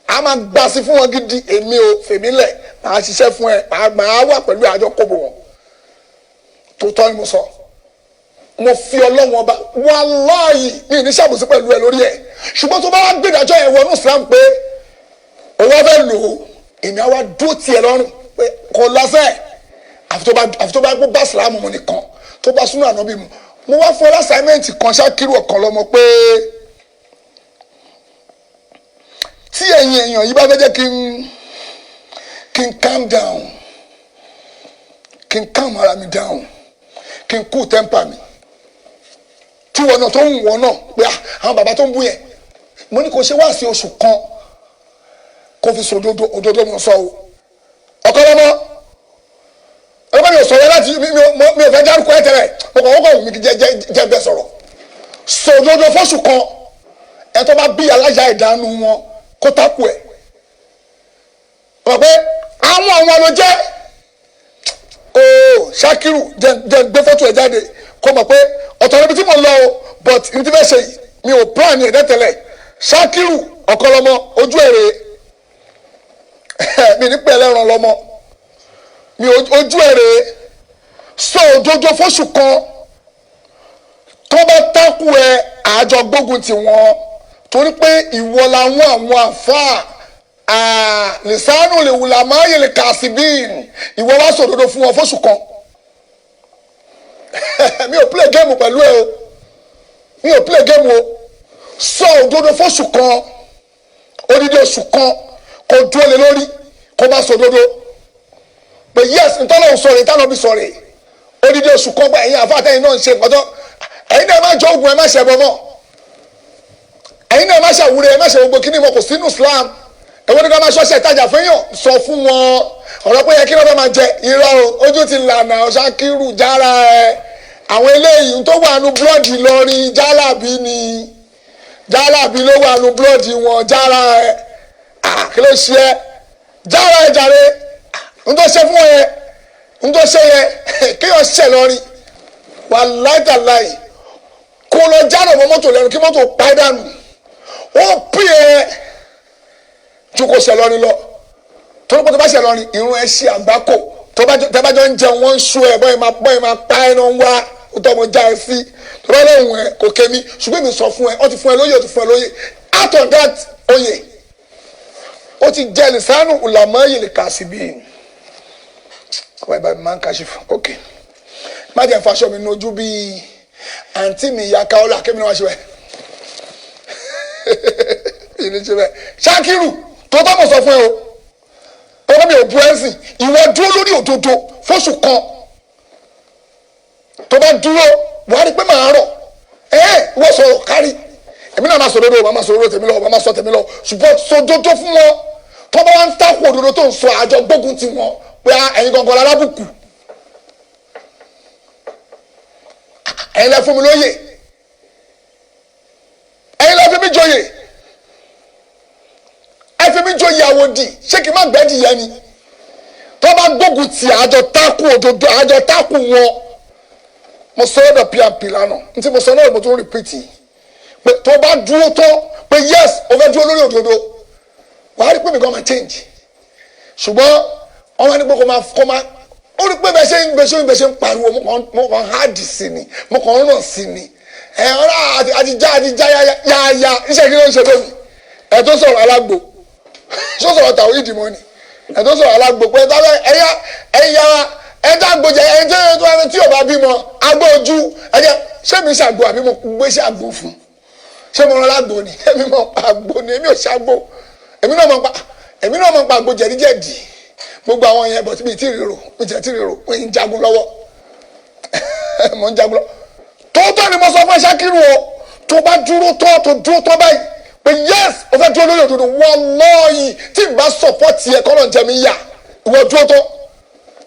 S1: a máa gbà sí fún wọn gidi. Èmi ò fèmí lẹ̀, màá ṣiṣẹ́ fún ẹ, màá wà pẹ̀lú àjọ kóbò wọn. Tó tọ́ ni mo sọ, mo fi Ọlọ́run ọba, wàláhì mi ní ṣàbùsí pẹ̀lú ẹ lórí ẹ. Ṣùgbọ́n tó bá wá gbé ìdájọ́ yẹn wọnú Islam pé òun wá fẹ́ lò ó, èmi á wá dúró tiẹ̀ lọ́rùn pé kò lọ́sẹ̀, àfi tó bá gbó bá Islam mu nìkan, tó bá súnú ànábì mu. Mo wá fún ẹ lásàmẹ́ǹtì kan, Ṣakiru Ọ̀kanlọ́mọ, pé tí ẹ̀yin èèyàn yìí bá fẹ́ jẹ́ kí n calm down, kí n calm ara mi down, kí n cool temper mi, tí wọn náà tó ń wọn náà pé àwọn bàbá tó ń bú yẹn, mo ní kò ṣe wá sí oṣù kan kó fi sọ òdodo. Òdodo mo sọ o, Ọ̀kanlọ́mọ. Ọlọ́pàá mi ò sọ̀rọ̀ láti mi ò fẹ́ dárúkọ ẹ̀ tẹ́lẹ̀, mo kàn wọ́n kàn wù mí kí jẹ́ bẹ́ẹ̀ sọ̀rọ̀. Sọ òdodo fọ́ṣù kan, ẹ tó bá bí aláya ìdánù wọn kó tákù ẹ̀ wọ́n pé àwọn ló jẹ́ ooo. Ṣakiru, jẹ́ gbé fọ́tò ẹ̀ jáde kó mọ̀ pé ọ̀tọ̀ níbi tí mo lọ o, but ní ti fẹ́ ṣe yìí mi ò plan ẹ̀ dẹ́tẹ̀lẹ̀. Ṣakiru Ọ̀kanlọ́mọ, ojú ẹ̀ rèé. Mi ní pẹ̀lẹ́ ràn lọ́mọ mi, ojú ẹ̀ rèé. Sọ òdodo fóṣù kan, tó bá tákù ẹ, àjọ gbógun ti wọn, torí pé ìwọ làwọn àwọn àfáà lìsánù lè wùlà máa yẹlẹ kàṣíbìn. Ìwọ wá sọ òdodo fún wọn fóṣù kan. Mi ò play game pẹ̀lú ẹ o, mi ò play game o. Sọ òdodo fóṣù kan, odidi oṣù kan, kò dúró lé lórí kó má sọ òdodo pé yes, ntọ́lọ́hún sọ̀rọ̀, ìtànàbí sọ̀rọ̀. Odidi oṣù kan gba ẹ̀yin àfáà tẹ́yìn náà ń ṣe nǹkan tó, ẹ̀yin náà má jọ oògùn, ẹ má ṣẹbọ mọ́, ẹ̀yin náà má ṣàwúrẹ́, ẹ má ṣe gbogbo kíní mọ́, kò sínú Islam. Ẹ̀wọ́n ní ká máa ṣọ́ṣẹ́ ìtajà fún yàn, sọ fún wọn ọ̀rọ̀ pé yẹ kí lọ́dọ̀ máa jẹ irọ́ o. Ojú ti lànà. Ṣakiru, jára ẹ. Àwọn eléyìí tó wà nù búlọ́ọ̀dì lọ́rin jálàbí ni, jálàbí ló wà nù búlọ́ọ̀dì wọn. Jára ẹ, kí ló ṣe ẹ? Jára ẹ jàre. N tó ṣe fún wọn yẹn, n tó ṣe yẹn, kéèyàn ṣẹ̀ lọ́rin, wàláìtàláì, kó lọ jáde mọ́ mọ́tò lẹ́nu kí mọ́tò pa ẹ́ dànù, ó pè é ju kò ṣẹ̀ lọ́rin lọ. Torí pé tó bá ṣẹ̀ lọ́rin, irun ẹ̀ ṣe àgbákò. Tó bá jọ ń jẹun, wọ́n ń sú ẹ bọ́ẹ̀ máa pa ẹ́ náà wá. Ó tọ́ ọmọ já ẹ sí tó bá lóhùn ẹ kò kémi. Ṣùgbọ́n èmi sọ fún ẹ, ó ti fún ẹ lóye, ó ti fún ẹ lóye. Out of that oyè, ó ti jẹ́ lisanu ulama yìí lè kà sí bíi kọ́ ẹ bá mi máa ń kà sí fún. Ok, má jẹ́ faṣọ mi nojú bíi àǹtí mi ìyá Kaola, kémi náà wá ṣe bẹ́ẹ̀, ìní ṣe bẹ́ẹ̀. Ṣakiru, tó bá mọ̀ sọ fún ẹ o, ọmọ mi ò bu ẹ́ sìn. Ìwọ dúró lórí òdodo fóṣù kan, tó bá dúró, wàá rí pé màá rọ̀ ẹ́. Ìwọ sọ̀rọ̀ kárí, èmi náà máa sọ òdodo, máa sọ òdodo tèmi lọ, máa sọ tèmi lọ. Ṣùgbọ́n sọ òdodo fún wọn, tó bá wá ń takò òdodo tó ń sọ, àjọ gbógun ti wọn pé ẹ̀yin gangan alábùkù, ẹ̀yin lẹ fún mi lóyè, ẹ̀yin lẹ fi mí joyè, ẹ fi mí joyè àwòdì, ṣé kí n má gbẹ́dì yẹn ni? Tó bá gbógun ti, àjọ takò òdodo, àjọ takò wọn. Mo sọ ọ́dọ̀ pnp lánàá, ntí mo sọ náà mo tún repeat pé tó bá dúró tán pé yes, o fẹ́ dúró lórí òdodo, wàá rí pé mi gan máa change. Ṣùgbọ́n wọ́n wá ní pé kó máa ó rí pé bẹ́ẹ̀ ṣe ń pariwo, mo kàn hard sí ni, mo kàn ràn sí ni. Ẹ ọ̀rọ̀ àtijọ́ àtijọ́ yáyá, iṣẹ́ kí ló ń ṣe lónìí? Ẹ tó sọ̀rọ̀ alágbo, tó sọ̀rọ̀ tàwọn ìdìmọ̀ ni, ẹ tó sọ̀rọ̀ alágbo pé ẹ̀yà ẹ̀yà ẹ̀dá àgbòjẹ ẹ̀yìn tó tí ò bá bímọ agbó ojú ẹ̀jẹ̀. Ṣé mi ṣàgbo àbí mo gbé ṣàgbo fún? Ṣé mo rán lágbo ni? Èmi mọ̀ pa àgbo ni, èmi ò ṣàgbo. Èmi náà mọ̀ pa àgbo jẹ̀díjẹ̀dì gbogbo àwọn yẹn bọ̀ tí mi ti ríro, mi ti ríro, mo ń jagun lọ́wọ́, mo ń jagun lọ́wọ́. Tóótọ́ ni mo sọ fún Ṣakiru o. Tó bá dúró tọ́, tó dúró tọ́ báyìí pé yes, o fẹ́ dúró lórí òdodo, wallahi, tí n bá support yẹ kọ́ lọ́n jẹ mi yà. Ìwọ dúró tọ́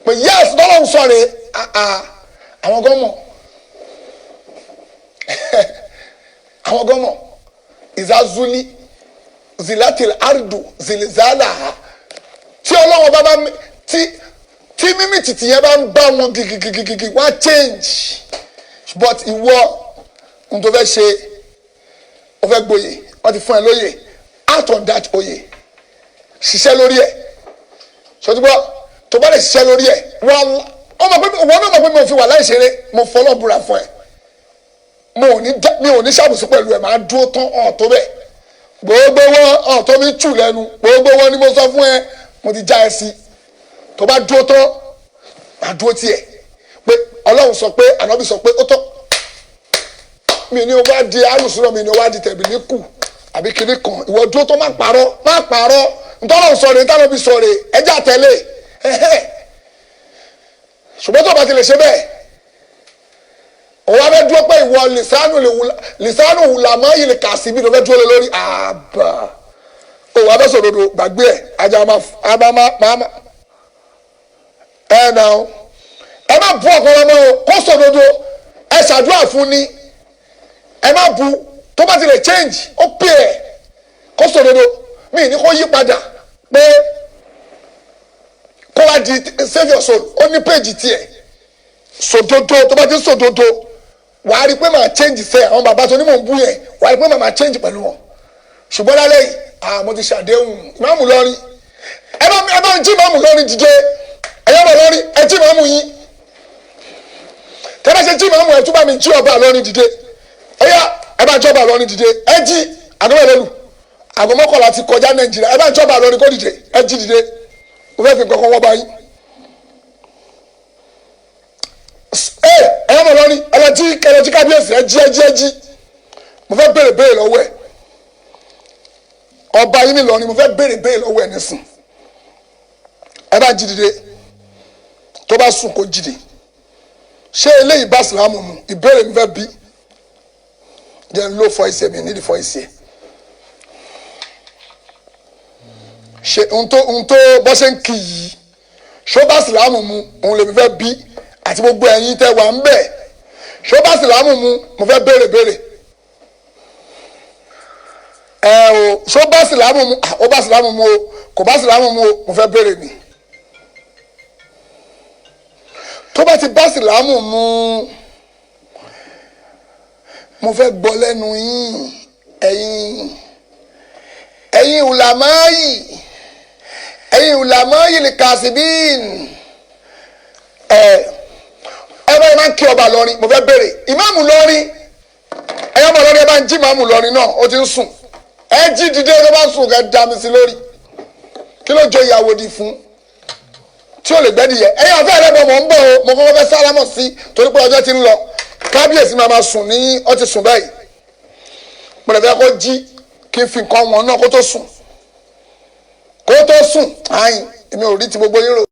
S1: pé yes, lọ́lọ́run sọ rè. Àwọn gan mọ̀, àwọn gan mọ̀. Ìzazuli zilatil ardu zilizala, tí ọlọ́wọ́n bá bá tí mímì tìtì yẹn bá ń bá wọn gigigigigi, wọ́n á change. But ìwọ n tó fẹ́ ṣe, o fẹ́ gboyè, wọ́n ti fún ẹ lóyè. Out on that oyè, ṣiṣẹ́ lórí ẹ̀. Ṣòtúbọ̀ tó bá lè ṣiṣẹ́ lórí ẹ̀, wọ́n ó mọ̀ pé wọ́n náà mọ̀ pé mi ò fi wà láì ṣeré. Mo fọlọ́ búra fún ẹ, mi ò ní ṣàbùsí pẹ̀lú ẹ. Máa dúró tán ọ̀ tó bẹ́ẹ̀. Gbogbo wọn ọ̀ tó mi tù lẹ́nu, gbogbo wọn ni mo sọ fún ẹ, mo ti já ẹ sí. Tó bá dúró tán, máa dúró tiẹ̀ pé Ọlọ́run sọ pé, Ànábì sọ pé ó tọ́. Mi ní o wá di alùsùnà, mi ní o wá di tẹ̀bí ní kù àbí kiri kan. Ìwọ dúró tó, má parọ́, má parọ́. Ntọ́lọ́run sọ rè, ntọ́lọ́run sọ rè, ẹjẹ́ àtẹ̀lé. Ṣùgbọ́n tó o bá ti lè ṣe bẹ́ẹ̀, òun wá fẹ́ dúró pé ìwọ lìsánù wùlàmọ́ yìí lè kà sí bí ló fẹ́ dúró lé lórí àbà. Òun wá fẹ́ sòdodo, gbàgbé ẹ̀. Ajá máa máa ẹ̀ nà ó. Ẹ má bu ọ̀kan lọ́mọ o, kó sòdodo. Ẹ ṣàdúrà fún ni, ẹ má bu. Tó bá ti lè change, ó pè ẹ kó sòdodo. Mi ní kó yí padà pé kó wá di save your soul. Ó ní péjì tiẹ̀. Sòdodo, tó bá ti sòdodo, wàá rí i pé màá change sẹ́. Àwọn bàbá tó ní mò ń bú yẹn, wàá rí i pé màá change pẹ̀lú wọn. Ṣùgbọ́n lálẹ́ yìí, mo ti ṣàdéhùn ìmáàmù lọ́rin. Ẹ bá ń jí ìmáàmù lọ́rin dìde. Ẹ̀yọ́ bọ̀ lọ́rin, ẹ jí ìmáàmù yín. Tẹ́ bá ṣe jí ìmáàmù, ẹ tún bá mi jí ọba lọ́rin dìde. Ẹ̀yà, ẹ bá jọba lọ́rin dìde. Ẹ jí àdúrà lẹ́lu. Aago 11 ti kọjá Nàìjíríà. Ẹ bá jọba lọ́rin kó dìde. Ẹ jí dìde, mo fẹ́ fi nǹkan kan wọ́n bá yín. Ẹ ẹ mọ̀ lọ́rin, ẹ lọ jí, ẹ lọ jí kábíyèsí. Ẹ jí, ẹ jí, ẹ jí. Mo fẹ́ béèrè béèrè lọ́wọ́ ẹ̀, ọba yín ní lọ́rin. Mo fẹ́ béèrè béèrè lọ́wọ́ ẹ̀ nísìn. Ẹ bá jí dìde. Tó bá sùn, kó jí dìde. Ṣé eléyìí bá sìlámù mu? Ìbéèrè mi fẹ́ bí jẹ́ ń lò fọ ìsẹ̀ mi nídìí fọ ìsẹ̀. Ṣe ohun tó bọ́ ṣe ń kì í, ṣó bá sìlámù mu? Òun lèmi fẹ́ bí, àti gbogbo ẹ̀yin tẹ́ wà ń bẹ̀. Ṣó bá sìlámù mu? Mo fẹ́ béèrè béèrè ẹ o. Ṣó bá sìlámù mu? Ó bá sìlámù mu o, kò bá sìlámù mu o, mo fẹ́ béèrè ni. Tó bá ti bá sìlámù mu, mo fẹ́ gbọ́ lẹ́nu yín, ẹ̀yin ùlàmáyì, ẹ̀yin ùlàmáyì lè kàṣíbíìn. Ẹ ẹ báyìí máa ń kí ọba lọrin. Mo fẹ́ béèrè ìmáàmù lọrin. Ẹ̀yọ́ ọmọ lọrin, ẹ bá ń jí ìmáàmù lọrin náà. Ó ti ń sùn, ẹ jí dìde. Tó bá sùn, kẹ́ dá mi sí lórí. Kí ló jọ ìyàwó di fún tí ó lè gbẹ́ nìyẹn? Ẹ̀yin ọ̀fẹ́ rẹ bọ̀, mọ̀ ń bọ̀ o. Mo kọ́kọ́ fẹ́ sálámọ̀ sí torí pé ọjọ́ ti ń lọ. Kábíyèsí máa ma sùn ní, ọ ti sùn báyìí. Mo lè fẹ́ kó jí kí n fi nǹkan wọn náà kó tó sùn, kó tó sùn. Ayin, èmi ò rí ti gbogbo yín rò.